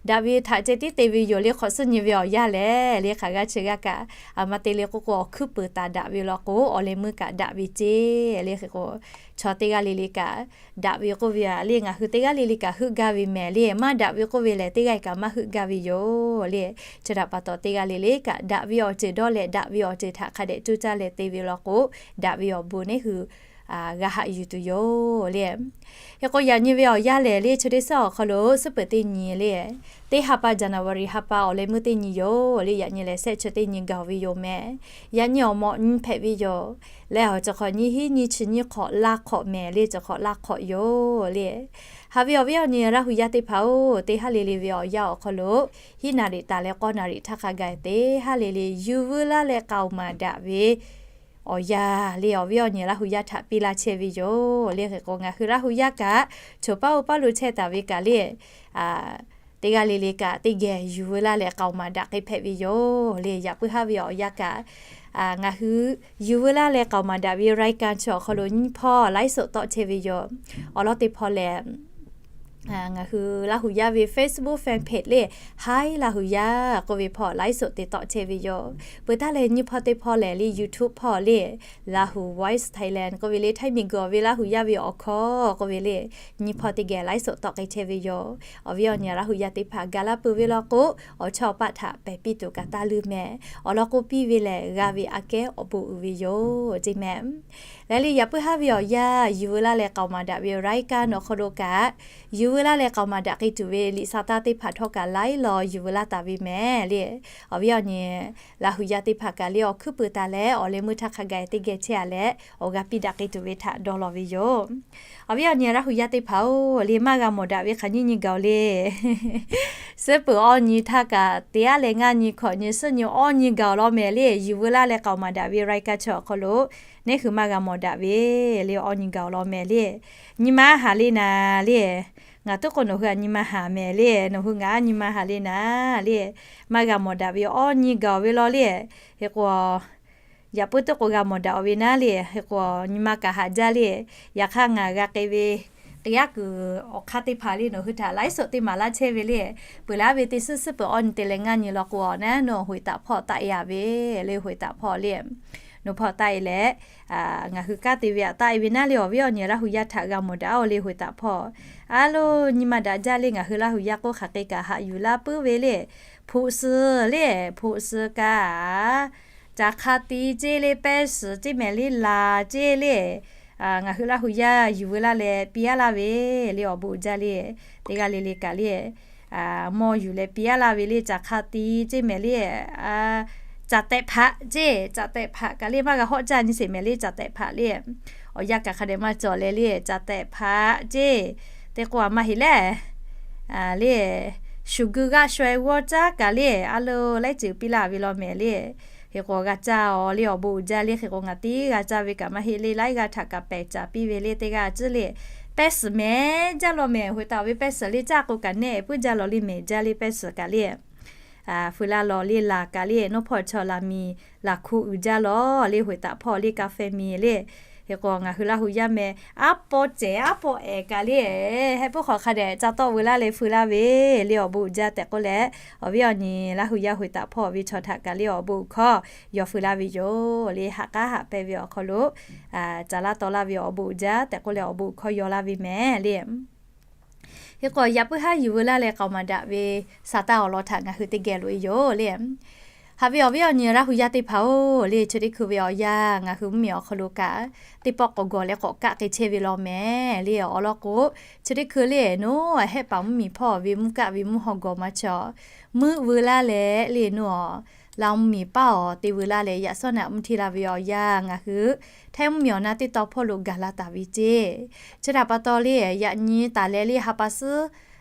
Daꞈ ve htaꞈ ceh tiˉ te ve yoˬ le. Hk'awꞈ suhˉ nyi ve awˬ yanˇ lehˬ le, hk'aˬ g'aˇ chi g'aˇ kaꞈ a ma te le k'oˆ k'o, awˬ hkuiˉ peuˬ taˍ daꞈ ve law k'o, awˬ leh meuˇ kaꞈ daꞈ ve ceˇ le. Hk'e k'o, chaw teˇ g'aˇ le le kaꞈ daꞈ ve k'oˆ ve a le, ngaˬ hui teˇ g'aˇ le le kaꞈ heuˆ gaˇ ve mehˍ le. Maˇ daꞈ ve k'oˆ ve lehˬ, teˇ g'aˇ kaꞈ maˇ heuˆ gaˇ ve yoˬ le. Chi htaꞈ pa taw, teˇ g'aˇ le le kaꞈ daꞈ ve awˬ ceuˬ dawˇ leh daꞈ ve awˬ ceuˬ htaꞈ hk'a dehꞈ coˇ caˇ leh te ve law k'o, daꞈ ve awˬ bon neˉ hui g'a haꞈ yuˬ tuˬ yoˬ le. Hk'e k'o, yaꞈ nyi ve awˬ yanˇ lehˬ le, chi teˇ suhˉ awˬ hk'aw lo suhˉ peuˬ teˇ nyi le, teˇ ha pa January ha pa awˬ leh meuˇ teˇ nyi yoˬ le. Yaꞈ nyi lehˬ, shehˆ chi teˇ nyi gaˬ ve yoˬ mehˍ. Yaꞈ nyi awˬ mawꞈ nyi hpehꞈ ve yoˬ. Leh awˬ cawˬ hk'awꞈ nyiˇ hiˉ nyiˇ chi nyiˇ hk'awꞈ laˇ hk'awꞈ mehˍ le, cawˬ hk'awꞈ laˇ hk'awꞈ yoˬ le. Haꞈ ve awˬ viˉ awˬ nyi Laˇ hu yaˇ teˇ hpaˍ-oˬ, teˇ haˉ le le ve awˬ yanˇ awˬ hk'aw lo hiˉ naˍ riˍ taˍ leh k'awˇ naˍ riˍ htaˇ hk'a gaˬ te haˉ le le yuˬ veu laˇ leh k'aoˍ maˍ daꞈ ve awˬ yanˇ le, awˬ viˉ awˬ nyi Laˇ hu yaˇ htaꞈ piˇ laˇ chehˇ ve yoˬ le. Hk'e k'o, ngaˬ hui Laˇ hu yaˇ kaꞈ choˬ paˉ oˇ paˉ lo chehˇ taˍ ve kaꞈ le, teˇ g'aˇ le le kaꞈ teˇ geh yuˬ veu laˇ leh k'aoˍ maˍ daꞈ k'ai hpehꞈ ve yoˬ le. Yaꞈ puiˉ haˉ ve awˬ yanˇ kaꞈ ngaˬ hui yuˬ veu laˇ leh k'aoˍ maˍ daꞈ ve รายการ chi awˬ hk'aw lo nyiˇ hpawˇ ไลฟ์สด tawˆ chehˇ ve yoˬ. Awˬ lawn teˇ hpawˇ lehˬ, ngaˬ hui Laˇ hu yaˇ ve Facebook fan page le, Hi Laˇ hu yaˇ k'oˆ ve hpawˇ ไลฟ์สด te tawˆ chehˇ ve yoˬ. Peuˬ taˇ leh nyiˇ hpawˇ teˇ hpawˇ lehˬ le, YouTube hpawˇ le, Lahu Voice Thailand k'oˆ ve le, Htaiˇ miˬguiˬ ve Laˇ hu yaˇ ve awˬ hkawˇ k'oˆ ve le, nyiˇ hpawˇ teˇ geh ไลฟ์สด tawˆ k'ai chehˇ ve yoˬ. Awˬ viˉ awˬ nyi Laˇ hu yaˇ teˇ hpaˍ gaˬ la peuˬ ve law k'o, awˬ chawˇ awˬ paˆ htaꞈ pehˬ piˇ tuˬ kaꞈ taˇ luˇ mehˍ. Awˬ lawn k'o, piˇ ve lehˬ g'a ve aꞈ kehˉ awˬ bon uiˍ ve yoˬ ceˇ mehˍ. Leh le, yaꞈ puiˉ haˉ ve awˬ yanˇ yuˬ veu laˇ leh k'aoˍ maˍ daꞈ ve รายการ awˬ hk'aw lo kaꞈ, yuˬ veu laˇ leh k'aoˍ maˍ daꞈ k'ai tuˬ ve liꞈ sa taˇ teˇ hpaˍ htawˇ kaꞈ laiˉ law yuˬ veu laˇ taˍ ve mehˍ le. Awˬ viˉ awˬ nyi Laˇ hu yaˇ teˇ hpaˍ kaꞈ le, awˬ hkuiˉ peuˬ taˍ leh awˬ leh meuˇ htaˇ hk'a gaˬ teˇ geh chehˇ a leh, awˬ g'a piˇ daꞈ k'ai tuˬ ve htaꞈ dawˇ law ve yoˬ. Awˬ viˉ awˬ nyi Laˇ hu yaˇ teˇ hpaˍ-oˬ, le maˇ g'a mawˬ daꞈ ve hk'aˬ nyiˇ nyi gaˬ-oˬ le. Suhˉ peuˬ awˇ nyi htaˇ kaꞈ teˇ aˉ leh ngaˇ nyi hkawꞈ nyi suhˉ nyi awˇ nyi gaˬ-oˬ law mehˍ le. Yuˬ veu laˇ leh k'aoˍ maˍ daꞈ ve รายการ chi awˬ hk'aw lo neˉ hui maˇ g'a mawˬ daꞈ ve le, awˇ nyi gaˬ-oˬ law mehˍ le. Nyi ma haˍ le naˍ le. Ngaˬ tuˉ k'o nawˬ hui aꞈ nyi ma haˍ mehˍ le. Nawˬ hui ngaˬ aˉ nyi ma haˍ le naˍ le. Maˇ g'a mawˬ daꞈ ve awˇ nyi gaˬ-oˬ ve law le. Hk'e k'o, yaꞈ puiˉ tuˉ k'o g'a mawˬ daꞈ-oˬ ve naˉ le. Hk'e k'o, nyi ma kaꞈ haꞈ jaˇ le. Yaꞈ hk'aˇ ngaˬ g'a k'ai ve k'ai yaˇ kuiˬ awˬ hk'aˇ teˇ hpaˍ le, nawˬ hui htaꞈ ไลฟ์สด teˇ maˍ laˇ chehˇ ve le. Peuˬ laˇ ve teˇ suhˉ suhˉ peuˬ awˇ nyi te leh ngaˇ nyi law k'o, naˉ nawˬ hoꞈ taˍ hpawˇ taˆ e a ve le, hoꞈ taˍ hpawˇ le. Nawˬ hpawˇ taˆ e leh, ngaˬ hui kanˉ te ve htaꞈ taˆ e ve naˉ le awˬ viˉ awˬ nyi Laˇ hu yaˇ htaꞈ g'a mawˬ daꞈ-oˬ le. Hoꞈ htaꞈ hpawˇ a loˬ nyi ma daꞈ jaˇ le. Ngaˬ hui Laˇ hu yaˇ k'oˆ hk'aˬ hk'e kaꞈ haꞈ yuˬ laˇ puiˉ ve le. Hpoꞈ suhˍ le, hpoꞈ suhˍ kaꞈ, caˬ hk'a ti ceˇ le, pehˇ suhˍ ceˇ mehˍ le, laˬ ceˇ le. Ngaˬ hui Laˇ hu yaˇ yuˬ veu laˇ leh piˇ aˉ laˇ ve le awˬ bon uiˍ jaˇ le. Teˇ g'aˇ le le kaꞈ le, mawˇ yuˬ leh piˇ aˉ laˇ ve le. Caˬ hk'a ti ceˇ mehˍ le, caˬ tehꞈ hpaꞈ ceˇ, caˬ tehꞈ hpaꞈ kaꞈ le maˇ g'a hawˆ caˇ nyi sheˍ mehˍ le. Caˬ tehꞈ hpaꞈ le, awˬ yanˇ kaꞈ hk'a dehꞈ maˇ cawˬ leh le, caˬ tehꞈ hpaꞈ ceˇ. Teˇ k'o a maˇ heˆ leh le, shuˍ gui g'aˆ shuˍ-e g'awˇ caˉ kaꞈ le, a loˬ laiˉ ceuˬ piˇ laˇ ve law mehˍ le. Hk'e k'o g'a caˇ-oˬ le awˬ bon uiˍ jaˇ le. Hk'e k'o ngaˬ tiˉ g'a caˇ ve kaꞈ maˇ heˆ le, laiˉ g'aˇ htaꞈ kaꞈ pehˬ caˍ piˇ ve le. Teˇ g'aˇ a ciˉ le, pehˇ suhˍ mehˍ jaˇ law mehˍ. Hoꞈ htaꞈ ve pehˇ suhˍ le caˇ k'o kaꞈ nehˆ puiˉ jaˇ law le mehˍ jaˇ le. Pehˇ suhˍ kaꞈ le, fuiˍ laˇ law le. Laˬ kaꞈ le, nawˬ hpawˇ chaw laˬ miˬ laˬ hkuˇ uiˍ jaˇ law le. Hoꞈ htaꞈ hpawˇ le ka feh miˬ le. Hk'e k'o ngaˬ hui Laˇ hu yaˇ meh aˉ pawˇ cehˬ aˉ pawˇ ehˍ kaꞈ le, heh puiˉ hk'awꞈ hk'a dehꞈ ca tawˆ veu laˇ leh feu laˇ ve le awˬ bon uiˍ jaˇ tehꞈ k'oˆ leh, awˬ viˉ awˬ nyi Laˇ hu yaˇ Hoꞈ htaꞈ hpawˇ ve chaw htaꞈ kaꞈ le awˬ bon hkawˇ yaw feu laˇ ve yoˬ le. Haꞈ k'aˉ haꞈ pehnˇ ve awˬ hk'aw lo ca laˇ taw laˇ ve awˬ bon uiˍ jaˇ tehꞈ k'oˆ leh awˬ bon hkawˇ yaw laˇ ve mehˍ le. Hk'e k'o yaꞈ puiˉ haˉ yuˬ veu laˇ leh k'aoˍ maˍ daꞈ ve sa taˇ awˬ lawn htaꞈ ngaˬ hui teˇ geh loꞈ e yoˬ le. Haꞈ ve awˬ viˉ awˬ nyi Laˇ hu yaˇ teˇ hpaˍ-oˬ le, chi teˇ hkui ve awˬ yanˇ ngaˬ hui mvuhˇmiˬ awˬ hk'aw lo kaꞈ teˇ pawˆ k'awꞈ gawˬ leh k'awꞈ kaˆ k'ai chehˇ ve law mehˍ le. Awˬ lawn k'o, chi teˇ hkui le nawˬ hehˆ paˍ mvuhˇmiˬ hpawˇ ve mvuhˇ kaˆ ve mvuhˇ haw gawˬ maˇ chaw meuˆ veu laˇ leh le nawˬ Laˇ mvuhˇmiˬ paˇ awˬ te veu laˇ leh yaꞈ shawˉ naꞈ mvuhˇ hteˇ la ve awˬ yanˇ ngaˬ hui Htaiˇ mvuhˇmiˬ awˬ na teˇ tawn hpawˇ lo gaˬ la taˍ ve ceˇ. Chi htaꞈ pa taw le, yaꞈ nyi taˍ leh le ha pa suhˉ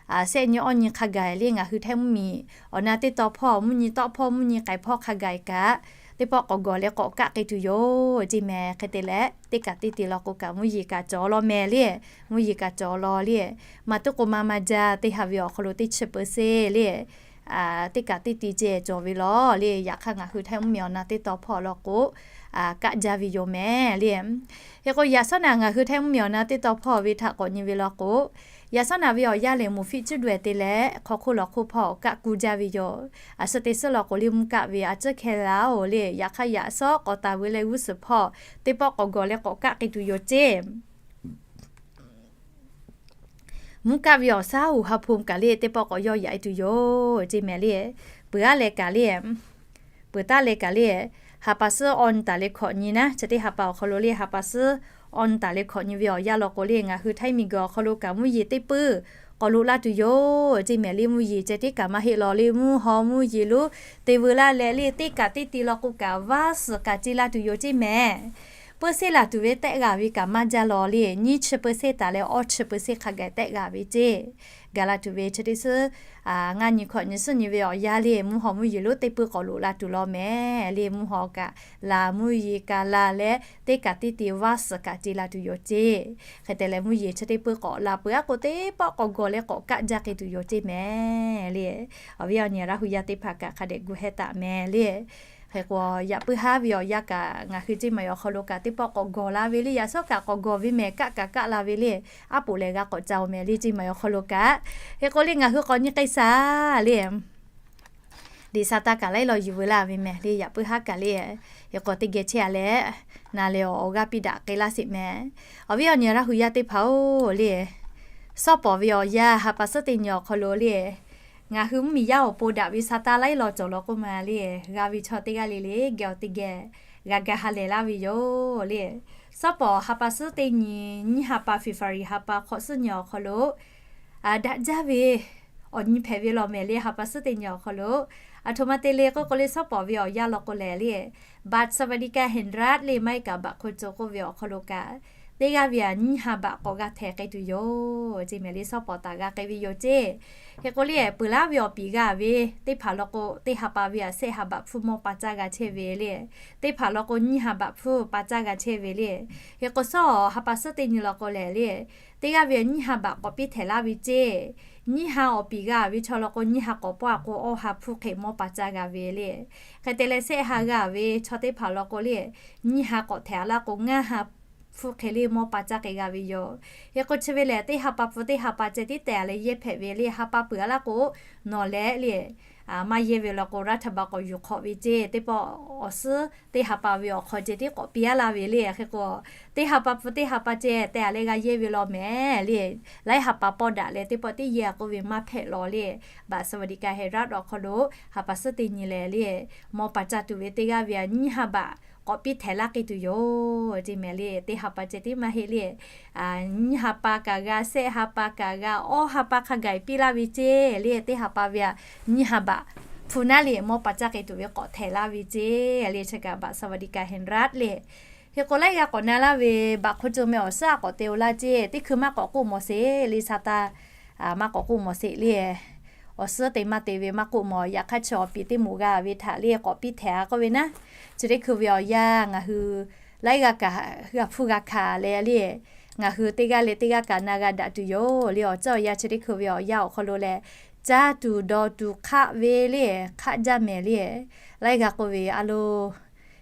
shehˆ nyi awˇ nyi hk'a gaˬ le ngaˬ hui Htaiˇ mvuhˇmiˬ awˬ na teˇ tawn hpawˇ mvuhˇ nyi tawˆ hpawˇ mvuhˇ nyi k'ai hpawˇ hk'a gaˬ kaꞈ, teˇ pawˆ k'awꞈ gawˬ leh k'awꞈ kaˆ k'ai tuˬ yoˬ ceˇ mehˍ. Hk'e te leh teˇ kaꞈ teˇ te law k'o kaꞈ mvuhˇ yeˬ kaꞈ cawˬ law mehˍ le. Mvuhˇ yeˬ kaꞈ cawˬ law le. Maˬ teˇ k'o ma ma jaˇ teˇ ha ve awˬ hk'aw lo teˇ chi peu se le teˇ kaꞈ teˇ te ceh cawˬ ve law le. Yaꞈ hk'aˇ ngaˬ hui Htaiˇ mvuhˇmiˬ awˬ na teˇ tawn hpawˇ law k'o, kaˆ jaˇ ve yoˬ mehˍ le. Hk'e k'o yaꞈ shawˉ naꞈ ngaˬ hui Htaiˇ mvuhˇmiˬ awˬ na teˇ tawn hpawˇ ve htaꞈ k'awꞈ nyi ve law k'o, yaꞈ shawˉ naꞈ ve awˬ yanˇ lehˬ moˍ fiˆ cuˉ daweh te leh hk'aw hk'oˆ lawˬ hk'oˆ hpawˇ kaˆ kuˇ jaˇ ve yoˬ. A suhˉ teˇ suhˉ law k'o le mvuhˇ kaˆ ve a ciˉ hkeh la-oˬ le. Yaꞈ hk'aˇ yaꞈ shawˉ k'awꞈ taˍ ve leh g'uˇ suhˍ hpawˇ teˇ pawˆ k'awꞈ gawˬ leh k'awꞈ kaˆ k'ai tuˬ yoˬ ceˇ. Mvuhˇ kaˆ ve awˬ shaˉ uˬ ha hpu kaꞈ le teˇ pawˆ k'awꞈ yawˇ yaꞈ e tuˬ yoˬ ceˇ mehˍ le. Peuˬ aˉ leh kaꞈ le, peuˬ taˉ leh kaꞈ le, ha pa suhˉ awˇ nyi taˍ leh hkawꞈ nyi naˉ, chi teˇ ha pa awˬ hk'aw lo le ha pa suhˉ awˇ nyi taˍ leh hkawꞈ nyi ve awˬ yanˇ law k'o le ngaˬ hui Htaiˇ miˬguiˬ awˬ hk'aw lo kaꞈ mvuhˇ yeˬ teˇ puiˉ k'awꞈ loꞈ la tuˬ yoˬ ceˇ mehˍ le. Mvuhˇ yeˬ ceh tiˉ kaꞈ maˇ heˆ law le, mvuhˇ haw mvuhˇ yeˬ lonˉ te veu laˇ leh le teˇ kaꞈ teˇ te law k'o kaꞈ vaˇ suhˍ kaꞈ ce la tuˬ yoˬ ceˇ mehˍ. Peu seˇ laˬ tuˬ ve tehˆ g'a ve kaꞈ maˇ jaˇ law le. Nyiˇ chi peu seˇ taˍ leh awˇ chi peu seˇ hk'a gaˬ tehˆ g'a ve ceˇ. Gaˬ la tuˬ ve chi teˇ suhˉ ngaˇ nyi hkawꞈ nyi suhˉ nyi ve awˬ yanˇ le mvuhˇ haw mvuhˇ yeˬ lonˉ teˇ puiˉ k'awꞈ loꞈ la tuˬ law mehˍ le. Mvuhˇ haw kaꞈ laˬ mvuhˇ yeˬ kaꞈ laˬ leh teˇ kaꞈ teˇ te vaˇ suhˍ kaꞈ ce la tuˬ yoˬ ceˇ. Hk'e te leh mvuhˇ yeˬ chi teˇ puiˉ k'awꞈ la peuˬ aˉ k'o teˇ pawˆ k'awꞈ gawˬ leh k'awꞈ kaˆ jaˇ k'ai tuˬ yoˬ ceˇ mehˍ le. Awˬ viˉ awˬ nyi Laˇ hu yaˇ teˇ hpaˍ kaꞈ hk'a dehꞈ gu heh taˍ mehˍ le. Hk'e k'o yaꞈ puiˉ haˉ ve awˬ yanˇ kaꞈ ngaˬ hui ceˇ maˬ awˬ hk'aw lo kaꞈ teˇ pawˆ k'awꞈ gawˬ la ve le. Yaꞈ shawˉ kaꞈ k'awꞈ gawˬ ve mehˍ, kaˆ kaꞈ kaˆ la ve le. Aˉ poꞈ lehˬ g'a k'awꞈ ca-oˬ mehˍ le ceˇ maˬ awˬ hk'aw lo kaꞈ. Hk'e k'o le ngaˬ hui k'awꞈ nyi k'ai shaˍ le. Liꞈ sa taˇ kaꞈ laiˉ law yuˬ veu laˇ ve mehˍ le. Yaꞈ puiˉ haˉ kaꞈ le, hk'e k'o teˇ geh chehˇ a leh na leh awˬ g'aˇ piˇ daꞈ k'ai laˇ sheˍ mehˍ. Awˬ viˉ awˬ nyi Laˇ hu yaˇ teˇ hpaˍ-oˬ le, shawˉ pawˍ ve awˬ yanˇ ha pa suhˉ teˇ nyi awˬ hk'aw lo le ngaˬ hui mvuhˇmiˬ yaˇ awˬ pon daꞈ ve sa taˇ laiˉ law cawˬ law k'oˆ ma le, g'a ve chaw teˇ g'aˇ le le geh awˬ teˇ geh g'a ga ha lehˬ laˇ ve yoˬ le. Shawˉ pawˍ ha pa suhˉ teˇ nyi, nyiˇ ha pa February ha pa hk'awꞈ suhˉ nyi awˬ hk'aw lo daꞈ jaˇ ve awˬ nyi hpehꞈ ve law mehˍ le. Ha pa suhˉ teˇ nyi awˬ hk'aw lo aˬ htoꞈ ma te le k'oˆ k'o le shawˉ pawˍ ve awˬ yanˇ law k'o lehˬ le บัตรสวัสดิการแห่งรัฐ le maˇ heˆ kaꞈ บัตรคนจน k'oˆ ve awˬ hk'aw lo kaꞈ teˇ g'aˇ ve a nyiˇ ha บาท k'awꞈ g'a htehˍ k'ai tuˬ yoˬ ceˇ mehˍ le. Shawˉ pawˍ taˍ g'a k'ai ve yoˬ ceˇ. Hk'e k'o le peuˬ laˉ ve awˬ piˍ g'a ve teˇ hpaˍ law k'o teˇ ha pa ve a shehˆ ha บาท hpfuhˇ mawˇ pa caˇ g'a chehˇ ve le. Teˇ hpaˍ law k'o nyiˇ ha บาท hpfuhˇ pa caˇ g'a chehˇ ve le. Hk'e k'o shawˉ ha pa suhˉ teˇ nyi law k'o lehˬ le teˇ g'aˇ ve a nyiˇ ha บาท k'awꞈ piˇ htehˍ laˇ ve ceˇ. Nyiˇ ha awˬ piˍ g'a ve chaw law k'o nyiˇ ha k'awꞈ pawˆ a k'o awˇ ha hpfuhˇ hk'e mawˇ pa caˇ g'a ve le. Hk'e te leh shehˆ ha g'a ve chaw teˇ hpaˍ law k'o le nyiˇ ha k'awꞈ htehˍ a laˇ k'o ngaˇ ha hpu hk'e le mawˇ pa caˇ k'ai g'a ve yoˬ. Hk'e k'o chi ve lehˬ, teˇ ha pa hpu teˇ ha pa ceh tiˉ tehˬ leh yehˇ hpehꞈ ve le. Ha pa peuˬ a laˇ k'o, nawˬ lehˬ le, maˇ yehˇ ve law k'o, รัฐบาล k'awꞈ yuˬ hk'awꞈ ve ceˇ. Teˇ pawˆ awˬ suhˉ teˇ ha pa ve awˬ hk'aw ceh tiˉ k'awꞈ piˇ a laˇ ve le. Hk'e k'o, teˇ ha pa hpu teˇ ha pa ceh tehˬ leh g'a yehˇ ve law mehˍ le. Laiˉ ha pa pawˇ daꞈ leh teˇ pawˆ tiˉ yehˇ k'oˆ ve maˇ hpehꞈ law le. บัตรสวัสดิการแห่งรัฐ awˬ hk'aw lo ha pa suhˉ teˇ nyi lehˬ le, mawˇ pa caˇ tuˬ ve teˇ g'aˇ ve a nyiˇ ha บาท k'awꞈ piˇ htehꞈ laˇ k'ai tuˬ yoˬ ceˇ mehˍ le. Teˇ ha pa ceh tiˉ maˇ heˆ le. Nyiˇ ha pa kaꞈ g'a, shehˆ ha pa kaꞈ g'a, awˇ ha pa hk'a gaˬ piˇ laˇ ve ceˇ le. Teˇ ha pa ve a nyiˇ ha บาท hpu naˉ le mawˇ pa caˇ k'ai tuˬ ve k'awꞈ htehꞈ laˇ ve ceˇ le. Chi kaꞈ บัตรสวัสดิการแห่งรัฐ le. Hk'e k'o laiˉ g'aˇ k'awꞈ na laˇ ve บัตรคนจน meh awˬ suhˉ a k'awꞈ te-o laˇ ceˇ. Teˇ hkui maˇ k'awꞈ k'oˆ mawˬ sheˍ le, sa taˇ maˇ k'awꞈ k'oˆ mawˬ sheˍ le. Awˬ suhˉ te maˇ te ve maˇ k'oˆ mawˬ. Yaꞈ hk'aˇ chi awˬ piˍ teˇ moˍ g'a ve htaꞈ le k'awꞈ piˇ htehꞈ a k'oˆ ve naˉ. Chi teˇ hkui ve awˬ yanˇ ngaˬ hui laiˉ g'aˇ kaꞈ g'a hpuˇ g'a hkanˍ leh le, ngaˬ hui teˇ g'aˇ leh teˇ g'aˇ kaꞈ na g'a daꞈ tuˬ yoˬ le. Awˬ ceuˬ awˬ yanˇ chi teˇ hkui ve awˬ yanˇ awˬ hk'aw lo leh, caˇ tuˬ dawˬ tuˬ hk'aˆ ve le, hk'aˆ jaˇ mehˍ le. Laiˉ g'aˇ k'oˆ ve a lo,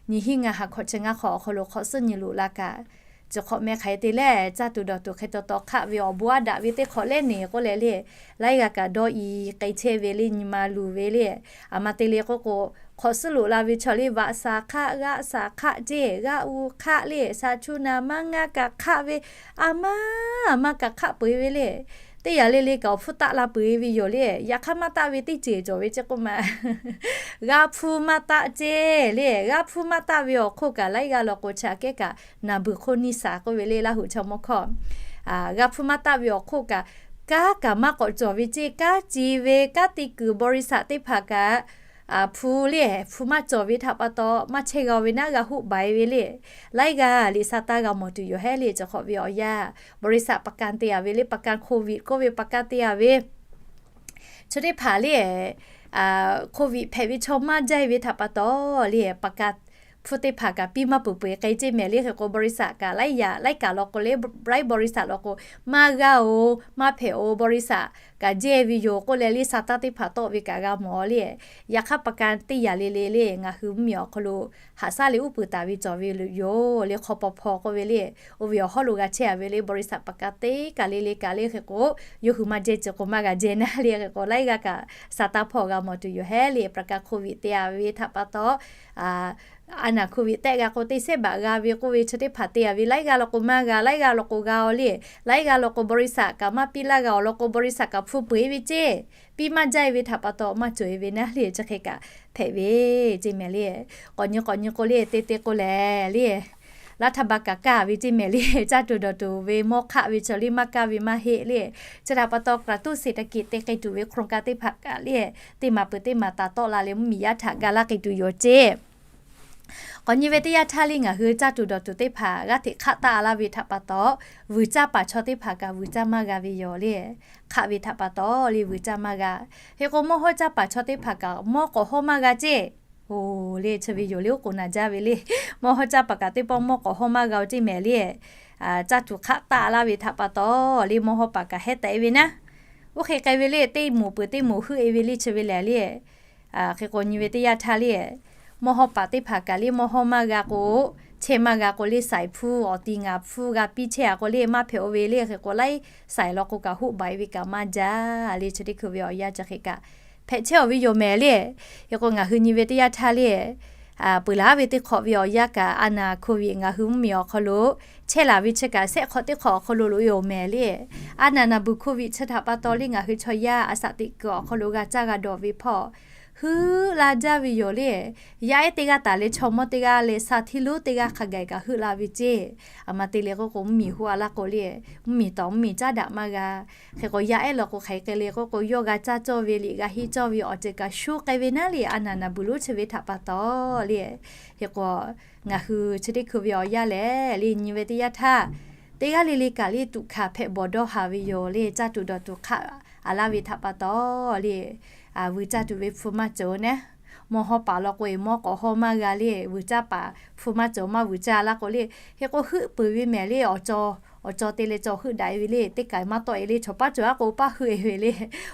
nyi hiˉ ngaˇ ha hkawꞈ chi ngaˇ hk'awꞈ awˬ hk'aw lo hk'awꞈ suhˉ nyi loꞈ la kaꞈ, chi hk'awꞈ meh hk'aˬ hk'e te le, caˇ tuˬ dawˬ tuˬ hk'e taw taw hk'aˆ ve awˬ bon aˉ daꞈ ve teˇ hk'awꞈ lehˉ neˬ k'oˆ leh le, laiˉ g'aˇ kaꞈ dawˇ i k'ai chehˇ ve le, nyi ma luˬ ve le. A ma te le k'oˆ k'o, hk'awꞈ suhˉ loꞈ la ve chaw le, vaꞈ shaˍ hk'aˆ, g'aˆ shaˍ hk'aˆ ceˇ, g'aˆ u hk'aˆ le, sha chu na maˇ ngaˇ kaꞈ hk'aˆ ve, a maˇ a maˇ kaꞈ hk'aˆ peu-eˬ ve le. Teˇ yanˇ le le kaꞈ awˬ hpfuhˇ taˆ la peu-eˬ ve yoˬ le. Yaꞈ hk'aˇ maˇ taˆ ve teˇ ceuˬ cawˬ ve ceˇ k'oˆ ma. G'a hpu maˇ taˆ ceˇ le. G'a hpu maˇ taˆ ve awˬ hk'oˆ kaꞈ laiˉ g'aˇ law k'o chi aꞈ kehˉ kaꞈ naˬ beuˬ hk'oˆ niˇ saˍ k'oˆ ve le, Laˇ huˍ chaw mawˇ hkawˇ. G'a hpu maˇ taˆ ve awˬ hk'oˆ kaꞈ, kanˉ kaꞈ maˇ k'awꞈ cawˬ ve ceˇ. Kanˉ ci ve kanˉ te kuiˬ บริษัท teˇ hpaˍ kaꞈ, hpu le, hpu maˇ cawˬ ve htaꞈ pa taw maˇ chehˇ g'a ve naˉ g'a hoˆ baˬ-e ve le. Laiˉ g'aˇ liꞈ sa taˇ g'a mawˬ tuˬ yoˬ hehˉ le. Chi hk'awꞈ ve awˬ yanˇ บริษัท ประกัน te-a ve le, ประกันโควิด k'oˆ ve ประกัน te-a ve chi teˇ hpaˍ le, COVID hpehꞈ ve chaw maˇ jaˇ ve htaꞈ pa taw le, ประกัน hpu teˇ hpaˍ kaꞈ piˇ maˇ peuˬ peuˬ k'ai ceˇ mehˍ le. Hk'e k'o บริษัท kaꞈ laiˉ yaꞈ laiˉ kaꞈ law k'o le, laiˉ บริษัท law k'o, maˇ g'a-oˬ, maˇ hpehꞈ-oˬ, บริษัท kaꞈ jehˇ ve yoˬ k'oˆ leh le, sa taˇ teˇ hpaˍ tawˆ ve kaꞈ g'a mawˬ le. Yaꞈ hk'aˇ ประกัน teˇ yaꞈ le le le ngaˬ hui mvuhˇmiˬ awˬ hk'aw lo haꞈ shaˉ leh uˉ peunˍ taˍ ve cawˬ ve yoˬ le. Hk'aw paw hpaw k'oˆ ve le, oˇ ve awˬ hawˉ lo g'a chehˇ-a ve le, บริษัท ประกัน teˇ kaꞈ le le kaꞈ le. Hk'e k'o, yawˇ hui maˇ jehˇ ceuˬ k'o maˇ g'a jehˇ naˉ le. Hk'e k'o laiˉ g'aˇ kaꞈ sa taˇ hpawˇ g'a mawˬ tuˬ yoˬ hehˉ le. ประกัน COVID te-a ve htaꞈ pa taw, a naˬ โควิด tehˆ g'a k'o teˇ sehˉ บาท g'a ve k'oˆ ve chi teˇ hpaˍ te-a ve, laiˉ g'aˇ law k'o maˇ g'a, laiˉ g'aˇ law k'o g'a-o le. Laiˉ g'aˇ law k'o บริษัท kaꞈ maˇ piˇ laˇ g'a awˬ lawn k'o, บริษัท kaꞈ hpu peu-e ve ceˇ. Piˇ maˇ jaˇ-e ve htaꞈ pa taw maˇ cawˬ-e ve naˉ le. Chi hk'e kaꞈ hpehꞈ ve ceˇ mehˍ le. K'awꞈ nyi k'awꞈ nyi k'o le, te te k'o lehˬ le, รัฐบาล kaꞈ kaˇ ve ceˇ mehˍ le. Caˇ tuˬ dawˬ tuˬ ve mawˇ hk'aˆ ve chaw le maˇ kaˇ ve maˇ heˆ le. Chi htaꞈ pa taw กระตุ้นเศรษฐกิจ te k'ai tuˬ ve โครงการ teˇ hpaˍ kaꞈ le, teˇ maˍ peuˬ teˇ maˍ taˍ tawˆ la leh mvuhˇmiˬ yaˇ htaꞈ ga laˇ k'ai tuˬ yoˬ ceˇ. K'awꞈ nyi ve teˇ yanˇ htaˇ le, ngaˬ hui caˇ tuˬ dawˬ tuˬ teˇ hpaˍ g'aˇ hteꞈ hk'aˆ taˆ laˇ ve htaꞈ pa taw, vuiˬ caˇ paˍ chaw teˇ hpaˍ kaꞈ vuiˬ caˇ maˇ g'a ve yoˬ le. Hk'aˆ ve htaꞈ pa taw le vuiˬ caˇ maˇ g'a. Hk'e k'o mawˇ hawˇ caˇ paˍ chaw teˇ hpaˍ kaꞈ mawˇ k'awꞈ hawˇ maˇ g'a ceˇ. Oˬ le, chi ve yoˬ le, oˉ k'oˍ naˍ jaˇ ve le. Mawˇ hawˇ caˇ paˍ kaꞈ teˇ pawˆ mawˇ k'awꞈ hawˇ maˇ g'a-o ceˇ mehˍ le. Caˇ tuˬ hk'aˆ taˆ laˇ ve htaꞈ pa taw le, mawˇ hawˇ paˍ kaꞈ hehˉ tehꞈ-e ve naˉ. Oˇ hk'e k'ai ve le, teˇ moˍ peuˬ teˇ moˍ heuˆ-e ve le. Chi ve lehˬ le, hk'e k'o nyi ve teˇ yanˇ htaˇ le, mawˇ hawˇ paˍ teˇ hpaˍ kaꞈ le mawˇ hawˇ maˇ g'a k'o, chehˇ maˇ g'a k'o le, saiˍ hpfuhˇ awˬ ti ngaˬ hpfuhˇ g'a piˇ chehˇ-a k'o le maˇ hpehꞈ-o ve le. Hk'e k'o laiˉ saiˍ law k'o kaꞈ hoˆ baˬ-e ve kaꞈ maˇ jaˇ le. Chi teˇ hkui ve awˬ yanˇ chi hk'e kaꞈ hpehꞈ chehˇ-a ve yoˬ mehˍ le. Hk'e k'o ngaˬ hui nyi ve teˇ yanˇ htaˇ le, peuˬ laˬ ve teˇ hk'awꞈ ve awˬ yanˇ kaꞈ a naˬ โควิด ngaˬ hui mvuhˇmiˬ awˬ hk'aw lo chehˇ laˬ ve chi kaꞈ shehˆ hk'awꞈ teˇ hk'awꞈ awˬ hk'aw lo loꞈ-e-oˬ mehˍ le. A naˬ naˬ beuˬ โควิด chi htaꞈ pa taw le ngaˬ hui chaw yaˇ a shaꞈ teꞈ kuiˬ awˬ hk'aw lo g'a caˇ g'a dawˬ ve hpawˇ heuˆ la jaˇ ve yoˬ le. Yaˇ ehˉ teˇ g'aˇ taˍ leh chaw mawˇ teˇ g'aˇ leh sha htiˇ lonˉ teˇ g'aˇ hk'a gaˬ kaꞈ heuˆ la ve ceˇ. A ma te le k'oˆ k'o mvuhˇmiˬ hoˆ-a laˇ k'o le, mvuhˇmiˬ tawˍ mvuhˇmiˬ caˉ daꞈ maˇ g'a. Hk'e k'o yaˇ ehˉ law k'o hk'aˬ hk'e le k'oˆ k'o yawˇ g'a caˇ cawˇ ve liꞈ g'a henˇ cawˇ ve awˬ ceuˬ kaꞈ shu k'ai ve naˉ le, a naˬ naˬ beuˬ lonˉ chi ve htaꞈ pa taw le. Hk'e k'o ngaˬ hui chi teˇ hkui ve awˬ yanˇ lehˬ le, nyi ve teˇ yanˇ htaˇ teˇ g'aˇ le le kaꞈ le tuꞈ hkanˍ hpehꞈ bawˬ dawˇ haˍ ve yoˬ le. Caˇ tuˬ dawˬ tuˬ hk'aˆ a laˇ ve htaꞈ pa taw le, vuiˬ caˇ tuˬ ve hpu maˇ cawˬ naˉ. Mawˇ hawˇ paˍ law k'o e mawˇ k'awꞈ hawˇ maˇ g'a le, vuiˬ caˇ paˍ hpu maˇ cawˬ maˇ vuiˬ caˇ laˇ k'o le. Hk'e k'o heuˆ peuˬ ve mehˍ le, awˬ cawˬ awˬ caw te leh caw heuˆ daꞈ e ve le, teˇ kaˬ maˇ tawˆ e le, chaw paˉ cawˬ aˉ k'o paˇ heuˆ e ve le.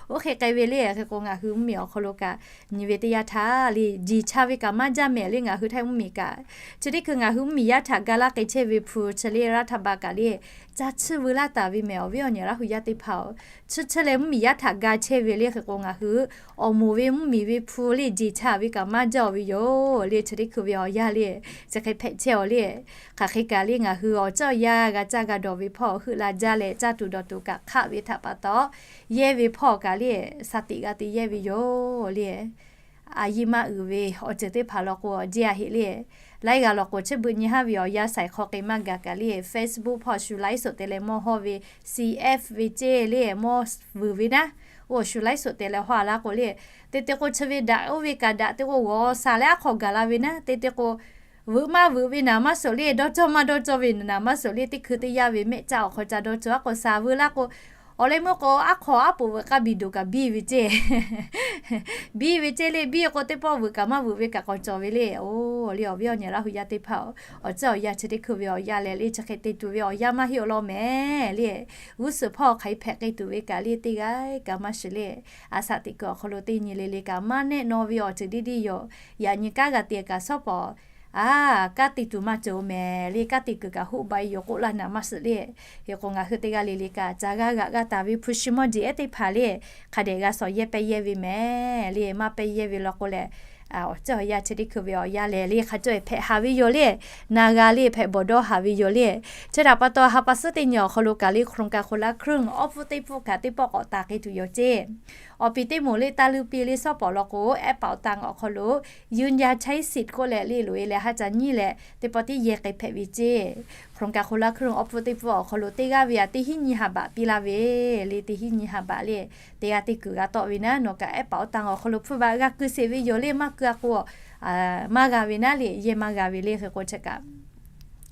Oˇ hk'e k'ai ve le. Hk'e k'o ngaˬ hui mvuhˇmiˬ awˬ hk'aw lo kaꞈ nyi ve teˇ yanˇ htaˇ le, jeˬ cha ve kaꞈ maˇ jaˇ mehˍ le. Ngaˬ hui Htaiˇ mvuhˇmiˬ kaꞈ chi teˇ hkui ngaˬ hui mvuhˇmiˬ yaˇ htaꞈ ga laˇ k'ai chehˇ ve hpu chi le, รัฐบาล kaꞈ le, ca chiˇ veu laˇ taˍ ve mehˍ awˬ viˉ awˬ nyi Laˇ hu yaˇ teˇ hpaˍ-oˬ. Chi chi leh mvuhˇmiˬ yaˇ htaꞈ ga chehˇ ve le. Hk'e k'o ngaˬ hui awˬ moˍ ve mvuhˇmiˬ ve hpu le, jeˬ cha ve kaꞈ maˇ jaˇ-oˬ ve yoˬ le. Chi teˇ hkui ve awˬ yanˇ le, chi hk'e hpehꞈ chehˇ-oˬ le. Hk'aˬ hk'e kaꞈ le ngaˬ hui awˬ ceuˬ awˬ yanˇ g'a caˇ g'a dawˬ ve hpawˇ heuˆ la jaˇ leh, caˇ tuˬ dawˬ tuˬ kaꞈ hk'aˆ ve htaꞈ pa taw, yehˇ ve hpawˇ kaꞈ le, shaˍ tiꞈ g'a te yehˇ ve yoˬ le. A yiˇ maˇ uiˍ ve awˬ ceuˬ teˇ hpaˍ law k'o, a jeˇ a heꞈ le. Laiˉ g'a law k'o, chi beuꞈ nyi haˉ ve awˬ yanˇ shaiˍ hk'aw k'ai maˇ gaˬ kaꞈ le, Facebook hpawˇ shu laiˉ suhˍ te leh mawˇ hawˇ ve, C F ve ceˇ le, mawˇ vuiˬ ve naˉ, oˇ shu laiˉ suhˍ te leh hawˇ a laˇ k'o le, te te k'o chi ve daꞈ oˇ ve kaꞈ daꞈ te k'o g'awˬ shaˍ leh aˉ hk'aw gaˬ la ve naˉ, te te k'o veuꞈ maˇ veuꞈ ve naˍ maˇ suhˍ le, dawˇ cawˇ maˇ dawˇ cawˇ ve naˍ maˇ suhˍ le, teˇ hkui teˇ yanˇ ve mehˆ caˇ awˬ hk'aw ca dawˇ cawˇ aˉ k'o shaˍ veu laˇ k'o, awˬ leh meuˇ k'o aˉ hk'aw aˉ poꞈ veuꞈ k'aˇ biˇ doˬ kaꞈ biˇ ve ceˇ. Biˇ ve ceˇ le, biˇ k'o teˇ pawˆ veuꞈ kaꞈ maˇ veuꞈ ve kaꞈ k'awꞈ cawˬ ve le. Oˇ le awˬ viˉ awˬ nyi Laˇ hu yaˇ teˇ hpaˍ-oˬ, awˬ ceuˬ awˬ yanˇ chi teˇ hkui ve awˬ yanˇ lehˬ le, chi hk'e te tuˬ ve awˬ yanˇ maˇ heˆ-oˬ law mehˍ le. G'uˇ suhˍ hpawˇ hk'aˬ hk'e hpehꞈ k'ai tuˬ ve kaꞈ le, teˇ g'aˇ kaꞈ maˇ shiˍ le. A shaꞈ teꞈ kuiˬ awˬ hk'aw lo teˇ nyi le le kaꞈ maˇ nehˆ naw ve awˬ ceuˬ deˇ deˇ yoˬ. Yaꞈ nyi kanˉ g'a te kaꞈ shawˉ pawˍ a, kanˉ te tuˬ maˇ cawˬ-oˬ mehˍ le. Kanˉ te kuiˬ kaꞈ hoˆ ba e yoˬ k'oˆ laˇ naˍ maˇ suhˍ le. Hk'e k'o ngaˬ hui teˇ g'aˇ le le kaꞈ ca g'aˇ g'aꞈ g'aˇ taˍ ve hpu shi mawˇ jeˬ ehˉ teˇ hpaˍ le, hk'a dehꞈ g'a shawˍ yehˇ pehˇ yehˇ ve mehˍ le. Maˇ pehˇ yehˇ ve law k'o lehˬ, awˬ ceuˬ awˬ yanˇ chi teˇ hkui ve awˬ yanˇ lehˬ le, hk'a cawˇ e hpehꞈ haˍ ve yoˬ le. Na g'a le hpehꞈ bawˬ dawˇ haˍ ve yoˬ le. Chi htaꞈ pa taw ha pa suhˉ teˇ nyi awˬ hk'aw lo kaꞈ le, โครงการคนละครึ่ง awˬ hpfuhˇ teˇ hpfuhˇ kaꞈ teˇ pawˆ k'awꞈ taˍ k'ai tuˬ yoˬ ceˇ. Awˬ piˍ teˇ moˍ le, taˇ luˇ piˇ le shawˉ pawˍ law k'o, แอปเป๋าตัง awˬ hk'aw lo ยืนยันใช้สิทธิ์ k'oˆ leh le loꞈ e leh ha ca nyiˇ leh teˇ pawˆ tiˉ yehˇ k'ai hpehꞈ ve ceˇ. โครงการคนละครึ่ง awˬ hpfuhˇ teˇ hpfuhˇ awˬ hk'aw lo teˇ g'aˇ ve a teˇ hinˉ nyiˇ ha baꞈ piˇ laˇ ve le, teˇ hinˉ nyiˇ ha baꞈ le. Teˇ g'aˇ teˇ kuiˬ g'a tawˆ ve naˉ, nawˬ kaꞈ แอปเป๋าตัง awˬ hk'aw lo hpfuhˇ baˆ g'a keu sheˍ ve yoˬ le, maˇ keu a k'o maˇ g'a ve naˉ le, yehˇ maˇ g'a ve le. Hk'e k'o chi kaꞈ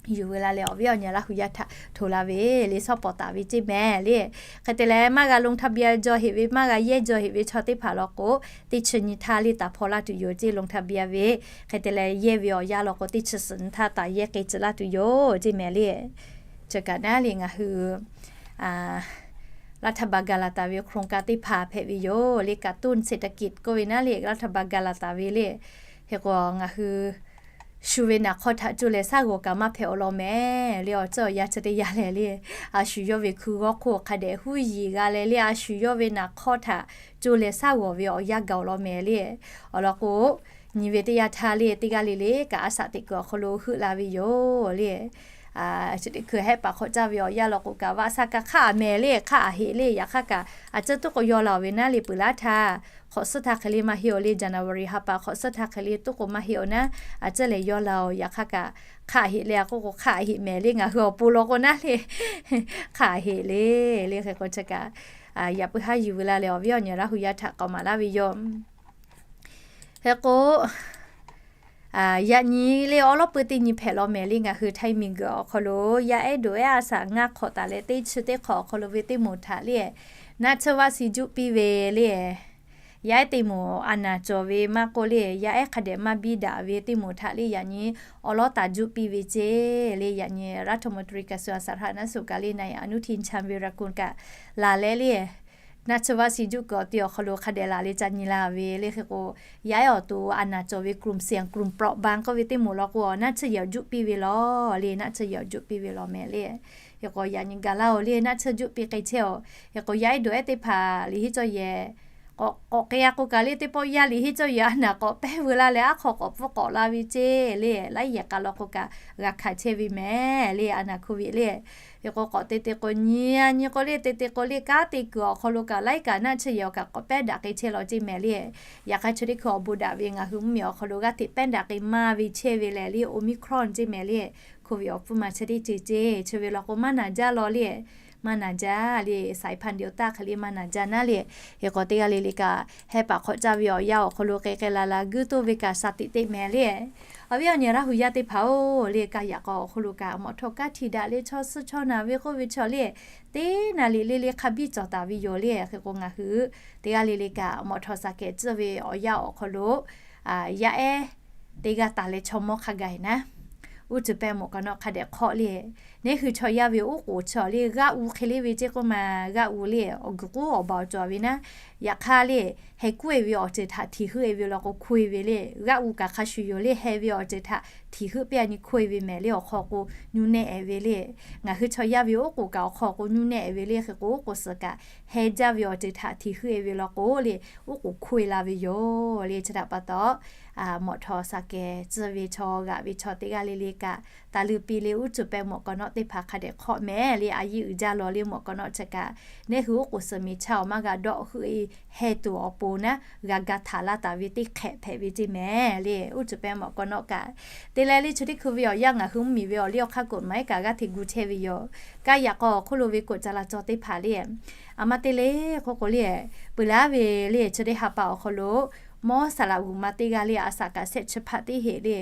yuˬ veu la leh awˬ viˉ awˬ nyi Laˇ hu yaˇ htaꞈ htoꞈ la ve le, shawˉ pawˍ taˍ ve ceˇ mehˍ le. Hk'e te leh maˇ g'a ลงทะเบียน jaw heꞈ ve, maˇ g'a yehˇ jaw heꞈ ve chaw teˇ hpaˍ law k'o, teˇ chi nyi htaˇ le taˍ hpaw laˇ tuˬ yoˬ ceˇ ลงทะเบียน ve. Hk'e te leh yehˇ ve awˬ yanˇ law k'o teˇ chi suhˍ nyi htaˇ taˍ yehˇ k'ai tcuh laˇ tuˬ yoˬ ceˇ mehˍ le. Chi kaꞈ naˉ le ngaˬ hui รัฐบาล ga laˬ taˍ ve โครงการ teˇ hpaˍ hpehꞈ ve yoˬ le. กระตุ้นเศรษฐกิจ k'oˆ ve naˉ le รัฐบาล ga laˬ taˍ ve le. Hk'e k'o ngaˬ hui shu ve naˍ hk'awˇ htaꞈ co leh shaˉ g'awˬ kaꞈ maˇ hpehꞈ-oˬ law mehˍ le. Awˬ ceuˬ awˬ yanˇ chi teˇ yanˇ lehˬ le, a shu yawˇ ve hkui g'awˇ hk'oˆ hk'a dehꞈ huˉ yiˍ g'a leh le, a shu yawˇ ve naˍ hk'awˇ htaꞈ co leh shaˉ g'awˬ ve awˬ yanˇ gaˬ-oˬ law mehˍ le. Awˬ lawn k'o, nyi ve teˇ yanˇ htaˇ le teˇ g'aˇ le le kaꞈ a shaꞈ teꞈ kuiˬ awˬ hk'aw lo heuˆ la ve yoˬ le. Chi teˇ hkui hehˆ paˍ hk'awꞈ caˇ ve awˬ yanˇ law k'o kaꞈ vaꞈ sha kaꞈ hk'aˆ a mehˍ le, hk'aˆ a heꞈ le. Yaꞈ hk'aˇ kaꞈ a ceuˬ tuˉ k'o yaw la-oˬ ve naˉ le, peuˬ laˇ htaˇ hk'awꞈ suhˉ htaˇ hk'e le maˇ heˆ-oˬ le. January ha pa hk'awꞈ suhˉ htaˇ hk'e le tuˉ k'o maˇ heˆ-oˬ naˉ, a ceuˬ lehˬ yaw la-oˬ. Yaꞈ hk'aˇ kaꞈ hk'aˆ a heꞈ le, a k'oˆ k'o hk'aˆ a heꞈ mehˍ le. Ngaˬ hui awˬ pon law k'o naˉ le, hk'aˆ a heꞈ le le. Hk'e k'o chi kaꞈ yaꞈ puiˉ haˉ yuˬ veu la leh awˬ viˉ awˬ nyi Laˇ hu yaˇ htaꞈ k'awꞈ maˍ laˇ ve yoˬ. Hk'e k'o, yaꞈ nyi le awˉ lawˉ pui teˇ nyi hpehꞈ law mehˍ le. Ngaˬ hui Htaiˇ miˬguiˬ awˬ hk'aw lo yaˇ ehˉ dawꞈ ehˉ a shaꞈ ngaˇ hk'awꞈ taˍ leh teˇ chi teˇ hk'awꞈ awˬ hk'aw lo ve teˇ moˍ htaꞈ le naˆ tsuhˇ vaˆ si juˆ piˇ ve le. Yaˇ ehˉ teˇ moˍ a naˍ cawˬ ve maˇ k'oˆ le, yaˇ ehˉ hk'a dehꞈ maˇ biˇ daꞈ ve teˇ moˍ htaꞈ le yaꞈ nyi awˉ lawˉ taˍ juˆ piˇ ve ceˇ le. Yaꞈ nyi รัฐมนตรีกระทรวงสาธารณสุข kaꞈ le na Anutin Charnvirakul kaꞈ laˬ leh le naˆ tsuhˇ vaˆ si juˆ kuiˬ awˬ ti awˬ hk'aw lo hk'a dehꞈ laˬ leh ca nyi la ve le. Hk'e k'o, yaˇ ehˉ awˬ to a naˍ cawˬ ve กลุ่มเสี่ยง กลุ่มเปราะบาง k'oˆ ve teˇ moˍ law k'o, naˆ tsuhˇ yehˬ juˆ piˇ ve law le, naˆ tsuhˇ yehˬ juˆ piˇ ve law mehˍ le. Hk'e k'o yaꞈ nyi gaˬ laˇ-oˬ le, naˆ tsuhˇ juˆ piˇ k'ai chehˇ-oˬ. Hk'e k'o yaˇ ehˉ dawꞈ ehˉ teˇ hpaˍ liꞈ henˇ cawˇ yehˬ k'awꞈ k'awꞈ k'ai a k'o kaꞈ le, teˇ pawˆ yaˇ liꞈ henˇ cawˇ yehˬ a naˍ k'awꞈ pehˉ veu la leh aˉ hk'aw k'awꞈ pfuhˇ k'awꞈ la ve ceˇ le. Laiˉ yehˬ k'a law k'o kaꞈ g'a hkanˍ chehˇ ve mehˍ le, a naˍ โควิด le. Hk'e k'o k'awꞈ te te k'o nyi a nyi k'o le, te te k'o le kanˉ te kuiˬ awˬ hk'aw lo kaꞈ laiˉ kaꞈ naˆ tsuhˇ yehˬ awˬ kaꞈ k'awꞈ pehˉ daꞈ k'ai chehˇ law ceˇ mehˍ le. Yaꞈ hk'aˇ chi teˇ hkui awˬ bon daꞈ ve ngaˬ hui mvuhˇmiˬ awˬ hk'aw lo g'aˇ hteꞈ pehˉ daꞈ k'ai maˇ ve chehˇ ve lehˬ le, Omicron ceˇ mehˍ le. โควิด awˬ pfuhˇ ma chi teˇ ceuˬ ceˇ, chi ve law k'o maˇ naˍ jaˇ law le. Maˇ naˍ jaˇ le, สายพันธุ์ เดลต้า hk'e le maˇ naˍ jaˇ naˉ le. Hk'e k'o teˇ g'aˇ le le kaꞈ hehˆ paˍ hk'awꞈ caˇ ve awˬ yanˇ awˬ hk'aw lo k'ai k'ai la la guiˇ toˇ ve kaꞈ shaˍ tiꞈ teˇ mehˍ le. Awˬ viˉ awˬ nyi Laˇ hu yaˇ teˇ hpaˍ-oˬ le, kaˇ yaꞈ k'aw awˬ hk'aw lo kaꞈ mawꞈ htawˇ kaˇ htiꞈ daꞈ le, chaw suhˉ chaw naˬ ve k'oˆ ve chaw le, teˇ naˬ liꞈ le le hk'a biˇ cawˬ taˍ ve yoˬ le. Hk'e k'o ngaˬ hui teˇ g'aˇ le le kaꞈ mawꞈ htawˇ shaˍ kehˍ tcuhˇ ve awˬ yanˇ awˬ hk'aw lo yaˇ ehˉ teˇ g'aˇ taˍ leh chaw mawˇ hk'a gaˬ naˉ, uˉ tcuhˬ pehˇ mawꞈ kaꞈ nawˉ hk'a dehꞈ hk'awˆ le. Neˉ hui chaw yaˇ ve oˉ k'oˍ chi awˬ le g'aˆ u hk'e le ve ceˇ k'oˆ ma, g'aˆ u le awˬ guiˬ k'oˉ awˬ baˬ awˬ cawˬ ve naˉ, yaꞈ hk'aˇ le heh kuˉ e ve awˬ ceuˬ htaꞈ htiˍ heuˆ e ve law k'o hkoˇ e ve le, g'aˆ u kaꞈ hk'a shuˍ yoˬ le, heh ve awˬ ceuˬ htaꞈ htiˍ heuˆ piˇ a nyi hkoˇ e ve mehˍ le awˬ hk'aw k'o nuˇ nehˆ e ve le. Ngaˬ hui chaw yaˇ ve oˉ k'oˍ kaꞈ awˬ hk'aw k'o nuˇ nehˆ e ve le, hk'e k'o oˉ k'oˍ suhˍ kaꞈ heh jaˇ ve awˬ ceuˬ htaꞈ htiˍ heuˆ e ve law k'o le, oˉ k'oˍ hkoˇ e la ve yoˬ le. Chi htaꞈ pa taw, mawꞈ htawˍ saˍ kehˬ tcuh ve chaw g'aꞈ ve chaw teˇ g'aˇ le le kaꞈ, taˍ leuꞈ piˇ le uˉ cuˬ pehˇ mawꞈ k'awꞈ nawˉ teˇ hpaˍ hk'a dehꞈ hk'awꞈ mehˍ le, a yiˇ uiˍ jaˇ law le mawꞈ k'awꞈ nawˉ chi kaꞈ, neˉ hui oˉ k'oˍ suhˍ miˬ chaˇ awˬ maˇ g'a dawˆ heuˆ e heh tuˬ awˬ pon naˉ, g'a ga htaˍ laˇ taˍ ve teˇ hk'ehꞈ hpehꞈ ve ceˇ mehˍ le. Uˉ cuˬ pehˇ mawꞈ k'awꞈ nawˉ kaꞈ te leh le, chi teˇ hkui ve awˬ yanˇ ngaˬ hui mvuhˇmiˬ ve awˬ liˇ awˬ hk'aˇ กฎหมาย kaꞈ g'aˇ hteꞈ gu chehˇ ve yoˬ. Kaˇ yaꞈ k'aw awˬ hk'oˆ lo ve กฎจราจร teˇ hpaˍ le, a ma te le k'oˆ k'o le, peuˬ laˇ ve le chi teˇ ha pa awˬ hk'aw lo mawˇ saˍ laꞈ g'uiˬ ma teˇ g'aˇ le a saˍ kaꞈ shehˆ chi hpaˆ teˇ heˆ le,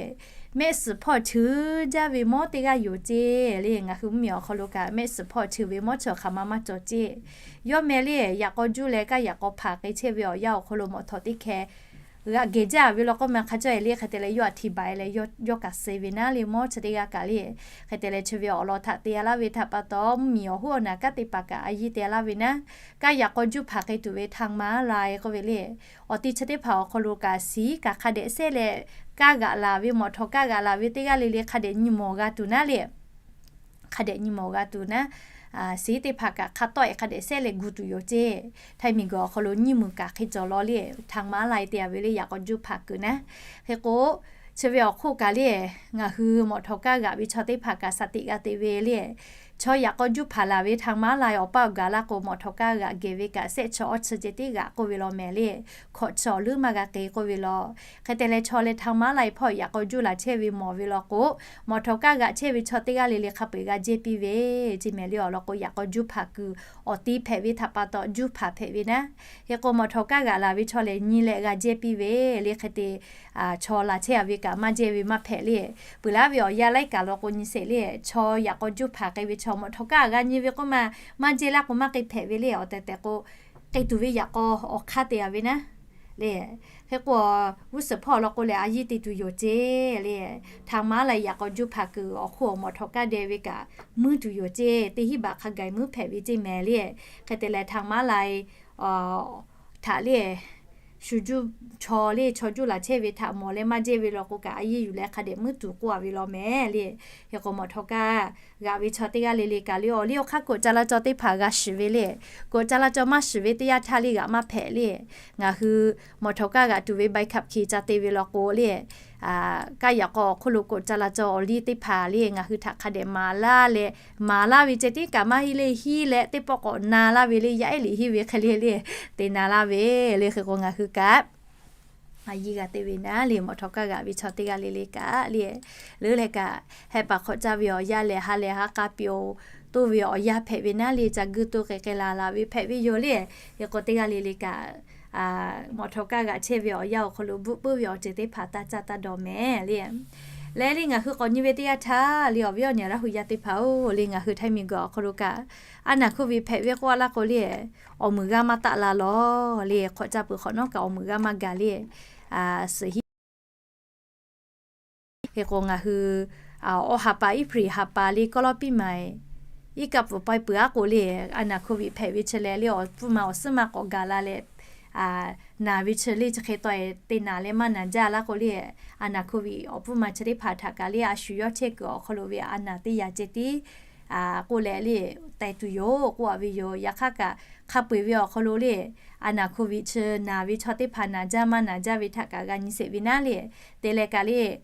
mehˆ suhˍ hpawˇ cheu jaˇ ve mawˇ teˇ g'aˇ yoˬ ceˇ le. Ngaˬ hui mvuhˇmiˬ awˬ hk'aw lo kaꞈ mehˆ suhˍ hpawˇ cheu ve mawˇ chi awˬ hk'aˬ ma maˇ cawˬ ceˇ. Yawˇ meh le, yaꞈ k'aw juˇ leh kaˇ yaꞈ k'aw hpaˍ k'ai chehˇ ve awˬ yanˇ awˬ hk'aw lo mawꞈ htawˍ teˇ hkeh g'aꞈ geh jaˇ ve law k'oˆ ma hk'a cawˇ e le, hk'e te leh yawˇ a htiˇ baˬ e leh yawˇ kaꞈ suh ve naˉ le, mawˇ chi teˇ g'aˇ kaꞈ le. Hk'e te leh chi ve awˬ lawn htaꞈ te a laˇ ve htaꞈ pa taw, mvuhˇmiˬ awˬ hoˉ awˬ naˬ kanˉ te paˍ kaꞈ a yiˇ te a laˇ ve naˉ, kaˇ yaꞈ k'aw juˇ hpaˍ k'ai tuˬ ve ทางม้าลาย k'oˆ ve le, awˬ ti chi teˇ hpaˍ awˬ hk'aw lo kaꞈ shiˍ kaꞈ hk'a dehꞈ shehˆ leh, kaˇ g'aꞈ laˬ ve mawꞈ htawˍ kaˇ g'aꞈ laˬ ve teˇ g'aˇ le le hk'a dehꞈ nyi mawˬ g'a tuˬ naˉ le, hk'a dehꞈ nyi mawˬ g'a tuˬ naˉ, shiˍ teˇ hpaˍ kaꞈ hk'a tawˆ e hk'a dehꞈ shehˆ leh gu tuˬ yoˬ ceˇ. Htaiˇ miˬ guiˬ awˬ hk'aw lo nyiˇ muiˬ kaꞈ hk'e cawˬ law le, ทางม้าลาย te a ve le yaꞈ k'aw juˇ hpaˍ kuiˬ naˉ. Hk'e k'o, chi ve awˬ hk'oˆ kaꞈ le, ngaˬ hui mawꞈ htawˍ kaˇ g'aꞈ ve chaw teˇ hpaˍ kaꞈ shaˍ tiꞈ g'a te ve le, chaw yaꞈ k'aw juˇ hpaˍ laˬ ve ทางม้าลาย awˬ paˇ awˬ gaˬ laˇ k'o, mawꞈ htawˍ kaˇ g'aꞈ geh ve kaꞈ shehˆ chi awˇ chi ceh tiˉ g'aꞈ k'oˆ ve law mehˍ le, hkawꞈ chi awˬ leuˉ maˇ g'a k'e k'oˆ ve law. Hk'e te leh chaw leh ทางม้าลาย hpawˇ yaꞈ k'aw juˇ laˬ chehˇ ve mawˬ ve law k'o, mawꞈ htawˍ kaˇ g'aꞈ chehˇ ve chaw teˇ g'aˇ le le hk'a peu eˬ g'a jehˇ piˇ ve ceˇ mehˍ le. Awˬ lawn k'o, yaꞈ k'aw juˇ hpaˍ kuiˬ awˬ ti hpehꞈ ve htaꞈ pa taw juˇ hpaˍ hpehꞈ ve naˉ. Hk'e k'o, mawꞈ htawˍ kaˇ g'aꞈ laˬ ve chaw lehˬ nyi leh g'a jehˇ piˇ ve le. Hk'e te chaw laˬ chehˇ a ve kaꞈ maˇ jehˇ ve maˇ hpehꞈ le. Peuˬ laˇ ve awˬ yanˇ laiˉ kaꞈ law k'o nyi sheˍ le, chaw yaꞈ k'aw juˇ hpaˍ k'ai ve chaw mawꞈ htawˍ kaˇ g'a nyi ve k'oˆ ma, maˇ jehˇ laˇ k'o maˇ k'e hpehꞈ ve le. Awˬ tehˬ tehˬ k'o, k'e tuˬ ve yaꞈ k'aw awˬ hk'aˇ te a ve naˉ le. Hk'e k'o, g'uˇ suhˍ hpawˇ law k'o lehˬ a yiˇ te tuˬ yoˬ ceˇ le. ทางม้าลาย yaꞈ k'aw juˇ hpaˍ kuiˬ awˬ hk'oˆ awˬ mawꞈ htawˍ kaˇ deh ve kaꞈ muiˉ tuˬ yoˬ ceˇ. Teˇ hinˉ baꞈ hk'a gaˬ muiˉ hpehꞈ ve ceˇ mehˍ le. Hk'e te leh ทางม้าลาย htaꞈ le, shu juˇ chaw le chaw juˇ laˬ chehˇ ve htaꞈ mawˬ leh maˇ jehˇ ve law k'o kaꞈ a yiˇ yuˬ leh hk'a dehꞈ muiˉ tuˬ k'oˆ a ve law mehˍ le. Hk'e k'o, mawꞈ htawˍ kaˇ g'aꞈ ve chaw teˇ g'aˇ le le kaꞈ le, awˬ liˇ awˬ hk'aˇ กฎจราจร teˇ hpaˍ g'a shiˍ ve le. กฎจราจร maˇ shiˍ ve teˇ yanˇ htaˇ le g'aꞈ maˇ hpehꞈ le. Ngaˬ hui mawꞈ htawˍ kaˇ g'aꞈ tuˬ ve ใบขับขี่ ca te ve law k'o le, kaˇ yaꞈ k'aw awˬ hk'oˆ lo กฎจราจร awˬ liˇ teˇ hpaˍ le ngaˬ hui htaꞈ hk'a dehꞈ maˍ laˇ leh, maˍ laˇ ve ceh tiˉ kaꞈ maˇ heˆ le, hiˉ leh teˇ pawˆ k'awꞈ na laˇ ve le, yaˇ ehˉ liꞈ henˇ ve hk'e le le, te na laˇ ve le. Hk'e k'o ngaˬ hui kaꞈ a yiˇ g'a te ve naˉ le, mawꞈ htawˍ kaˇ g'aꞈ ve chaw teˇ g'aˇ le le kaꞈ le, leuˉ leh kaꞈ heh paˍ hk'awꞈ caˇ ve awˬ yanˇ lehˬ ha lehˬ ha k'a piˇ-oˬ, toˇ ve awˬ yanˇ hpehꞈ ve naˉ le, ca guˇ toˇ k'ai k'ai laˬ laˬ ve hpehꞈ ve yoˬ le. Hk'e k'o teˇ g'aˇ le le kaꞈ mawꞈ htawˍ kaˇ g'aꞈ chehˇ ve awˬ yanˇ awˬ hk'aw lo bvuhˆ puiˉ ve awˬ ceuˬ teˇ hpaˍ taˇ caˇ taˇ dawˬ mehˍ le. Leh le ngaˬ hui k'awꞈ nyi ve teˇ yanˇ htaˇ le, awˬ viˉ awˬ nyi Laˇ hu yaˇ teˇ hpaˍ-oˬ le, ngaˬ hui Htaiˇ miˬ guiˬ awˬ hk'aw lo kaꞈ a naˍ โควิด hpehꞈ ve k'oˆ a laˇ k'o le, awˬ muiˬ g'aˇ maˇ taˆ la lawˬ le, hk'awꞈ caˇ peuˬ hk'awꞈ nawˉ kaꞈ awˬ muiˬ g'aˇ maˇ gaˬ le. Suhˍ hiˉ Hk'e k'o ngaˬ hui awˬ ha pa April ha pa le กรอบปีใหม่ iˉ kaˆ pfuhˍ pawehˇ peuˬ aˉ k'o le, a naˍ โควิด hpehꞈ ve chi leh le awˬ pfuhˇ ma awˬ suhˉ ma k'awꞈ gaˬ la leh, naˬ ve chi le chi hk'e taw e te naˬ leh maˇ naˬ jaˇ laˇ k'o le, a naˍ โควิด awˬ pfuhˇ ma chi teˇ hpaˍ htaꞈ kaꞈ le a shu yawˇ chehˇ kuiˬ awˬ hk'aw lo ve a naˍ teˇ yaꞈ ceh tiˉ k'oˆ leh le, teh tuˬ yoˬ k'oˆ a ve yoˬ. Yaꞈ hk'aˇ kaꞈ hk'a peu eˬ ve awˬ hk'aw lo le, a naˍ โควิด chi naˬ ve chaw teˇ hpaˍ naˬ jaˇ maˇ naˬ jaˇ ve htaꞈ kaꞈ g'a nyi sheˍ ve naˉ le. Te leh kaꞈ le,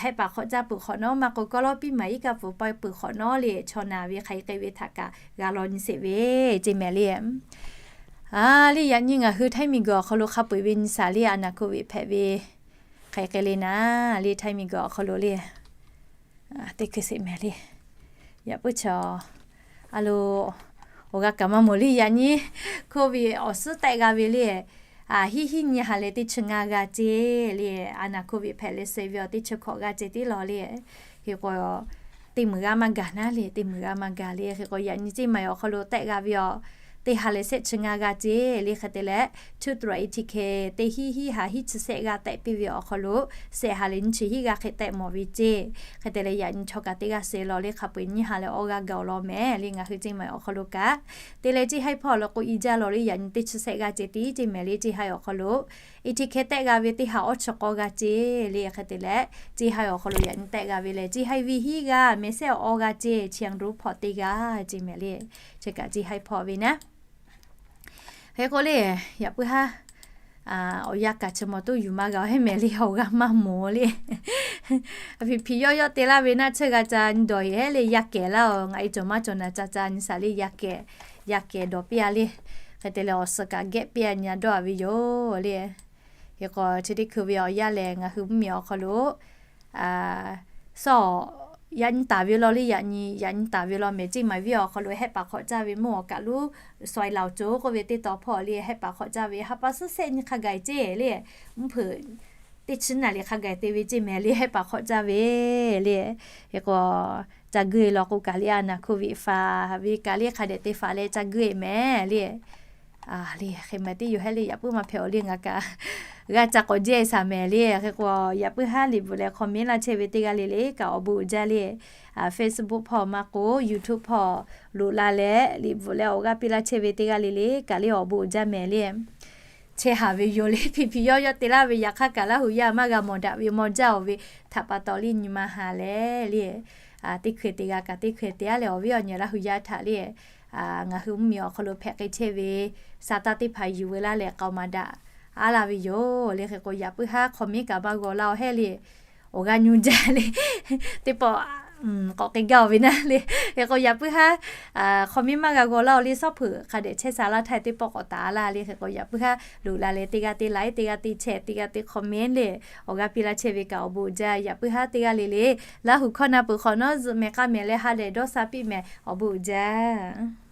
heh paˍ hk'awꞈ caˇ peuˬ hk'awꞈ nawˉ maˇ k'o กรอบปีใหม่ iˉ kaˆ pfuhˍ pawehˇ peuˬ hk'awꞈ nawˉ le, chaw naˬ ve hk'aˬ hk'e k'ai ve htaꞈ kaꞈ g'a law nyi sheˍ ve ceˇ mehˍ le. A le, yaꞈ nyi ngaˬ hui Htaiˇ miˬ guiˬ awˬ hk'aw lo hk'a peu eˬ ve nyi shaˍ le, a naˍ โควิด hpehꞈ ve hk'aˬ hk'e le naˉ le, Htaiˇ miˬ guiˬ awˬ hk'aw lo le, teˇ hkui sheˍ mehˍ le. Yaꞈ puiˉ chaw a lo, awˬ g'a kaꞈ maˇ mawˬ le. Yaꞈ nyi โควิด awˬ suhˉ tehˆ g'a ve le, hiˉ hiˉ nyi ha leh teˇ chi ngaˇ g'a ceˇ le. A naˍ โควิด hpehꞈ leh suh ve awˬ teˇ chi hkawꞈ g'a ceˇ tiˉ law le. Hk'e k'o, teˇ muiˬ g'aˇ maˇ gaˬ naˉ le, teˇ muiˬ g'aˇ maˇ gaˬ le. Hk'e k'o yaꞈ nyi ceˇ maˬ awˬ hk'aw lo tehˆ g'a ve awˬ teˇ ha leh shehˆ chi ngaˇ g'aˇ ceˇ le. Hk'e te leh, chuˇ tuˬ a i chi hkeh teˇ hiˉ hiˉ ha hiˉ chi shehˆ g'aˇ tehꞈ piˇ ve awˬ hk'aw lo, shehˆ ha leh nyiˇ chi hiˉ g'aˇ hk'e tehꞈ mawˬ ve ceˇ. Hk'e te leh yaꞈ nyi chaw kaꞈ teˇ g'aˇ shehˍ lawˬ le, hk'a peu-eˬ nyiˇ ha leh awˇ g'aˇ gaˬ-oˬ law mehˍ le. Ngaˬ hui ceˇ maˬ awˬ hk'aw lo kaꞈ te leh ceˇ haiˉ hpawˇ lo k'o i jaˇ lawˬ le, yaꞈ nyi teˇ chi shehˆ g'aˇ ceˇ tiˉ ceˇ mehˍ le. Ceˇ haiˉ awˬ hk'aw lo i chi hkeh tehꞈ g'a ve teˇ ha awˇ chi k'awˇ g'aˇ ceˇ le. Hk'e te leh, ceˇ haiˉ awˬ hk'aw lo yaꞈ nyi tehꞈ g'a ve lehˬ, ceˇ haiˉ viˇ hiˉ g'aˇ mehˍ shehˆ awˇ g'aˇ ceˇ, Chiang Ru hpawˇ teˇ g'aˇ ceˇ mehˍ le. Chi kaꞈ ceˇ haiˉ hpawˇ ve naˉ. Hk'e k'o le, yaꞈ puiˉ haˉ awˬ yanˇ kaꞈ chi maw toˇ yuˬ maˇ g'a-oˬ heˆ mehˍ le, awˬ g'aˇ maˇ mawˬ le. Hpiꞈ hpiꞈ yawˇ yawˇ te laˇ ve naˆ tsuhˇ g'a ca nyi dawˬ heˆ le, yaˇ kehˬ laˇ-oˬ. Ngaˬ e cawˬ maˇ cawˬ naˍ ca ca nyi shaˍ le, yaˇ kehˬ, yaˇ kehˬ dawˬ piˇ-a le. Hk'e te leh awˬ suhˍ kaꞈ gehˆ piˇ-a nyi-a dawˇ-a ve yoˬ le. Hk'e k'o chi teˇ hkui ve awˬ yanˇ lehˬ, ngaˬ hui mvuhˇmiˬ awˬ hk'aw lo sawˇ yaꞈ nyi taˍ ve law le, yaꞈ nyi, yaꞈ nyi taˍ ve law mehˍ. Ceˇ maˬ viˇ awˬ hk'aw lo hehˆ paˍ hk'awꞈ caˇ ve mvuhˇ awˬ kaꞈ loˉ suh-e laˬ-oˬ coˬ k'oˆ ve teˇ taw hpawˇ le, hehˆ paˍ hk'awꞈ caˇ ve ha pa suhˉ shehˆ nyi hk'a gaˬ ceˇ le. Mvuhˇ hpeuꞈ teˇ chi naˍ riˍ hk'a gaˬ te ve ceˇ mehˍ le, hehˆ paˍ hk'awꞈ caˇ ve le. Hk'e k'o, ca guˇ-e law k'o kaꞈ le, a naˍ hkuˇ ve faˍ ve kaꞈ le, hk'a dehꞈ te faˍ leh ca guˇ-e mehˍ le. A le, hk'e mehˍ teˇ yoˬ hehˉ le, yaꞈ puiˉ maˇ hpehꞈ-oˬ le, ngaˬ kaꞈ g'a ca k'awꞈ jehˇ shaˍ mehˍ le. Hk'e k'o, yaꞈ puiˉ haˉ liꞈ bvuhꞈ leh comment laˇ chehˇ ve teˇ g'aˇ le le kaꞈ awˬ bon uiˍ jaˇ le. Facebook hpawˇ maˇ k'o, YouTube hpawˇ loꞈ la leh liꞈ bvuhꞈ leh awˬ g'aˇ piˇ laˇ chehˇ ve teˇ g'aˇ le le kaꞈ le awˬ bon uiˍ jaˇ mehˍ le. Chehˇ haˍ ve yoˬ le, hpiꞈ hpiꞈ yawˇ yawˇ te laˇ ve yaꞈ hk'aˇ kaꞈ Laˇ huˍ yaˇ maˇ g'a mawˬ daꞈ ve mawˇ jaˇ-oˬ ve htaꞈ pa taw le nyi ma ha leh le, teˇ hkui te g'a kaꞈ teˇ hkui te-a leh awˬ viˉ awˬ nyi Laˇ huˍ yaˇ htaꞈ le, ngaˬ hui mvuhˇmiˬ awˬ hk'aw lo hpehꞈ k'ai chehˇ ve sa taˇ teˇ hpaˍ yuˬ veu laˇ leh k'aoˍ maˍ daꞈ-a laˇ ve yoˬ le. Hk'e k'o, yaꞈ puiˉ haˉ comment kaꞈ maˇ g'aw laˇ-oˬ heˆ le. Awˬ g'aˇ nyu jaˇ le. Teˇ pawˆ k'awꞈ k'ai gaˇ-oˬ ve naˉ le. Hk'e k'o, yaꞈ puiˉ haˉ comment maˇ g'a g'aw laˇ-oˬ le. Suhˉ hpeuꞈ hk'a dehꞈ chehˇ sha laˇ htaˇ teˇ pawˆ k'awꞈ taˍ-a laˇ le. Hk'e k'o, yaꞈ puiˉ haˉ loꞈ la leh teˇ g'aˇ teˇ like, teˇ g'aˇ teˇ share, teˇ g'aˇ teˇ comment le, awˬ g'aˇ piˇ laˇ chehˇ ve kaꞈ awˬ bon uiˍ jaˇ. Yaꞈ puiˉ haˉ teˇ g'aˇ le le Laˇ huˍ hkawˇ na peuˬ hk'awꞈ nawˉ zuhꞈ mehˍ k'a mehˍ leh ha dehꞈ dawˇ sha piˇ mehˍ, awˬ bon uiˍ jaˇ.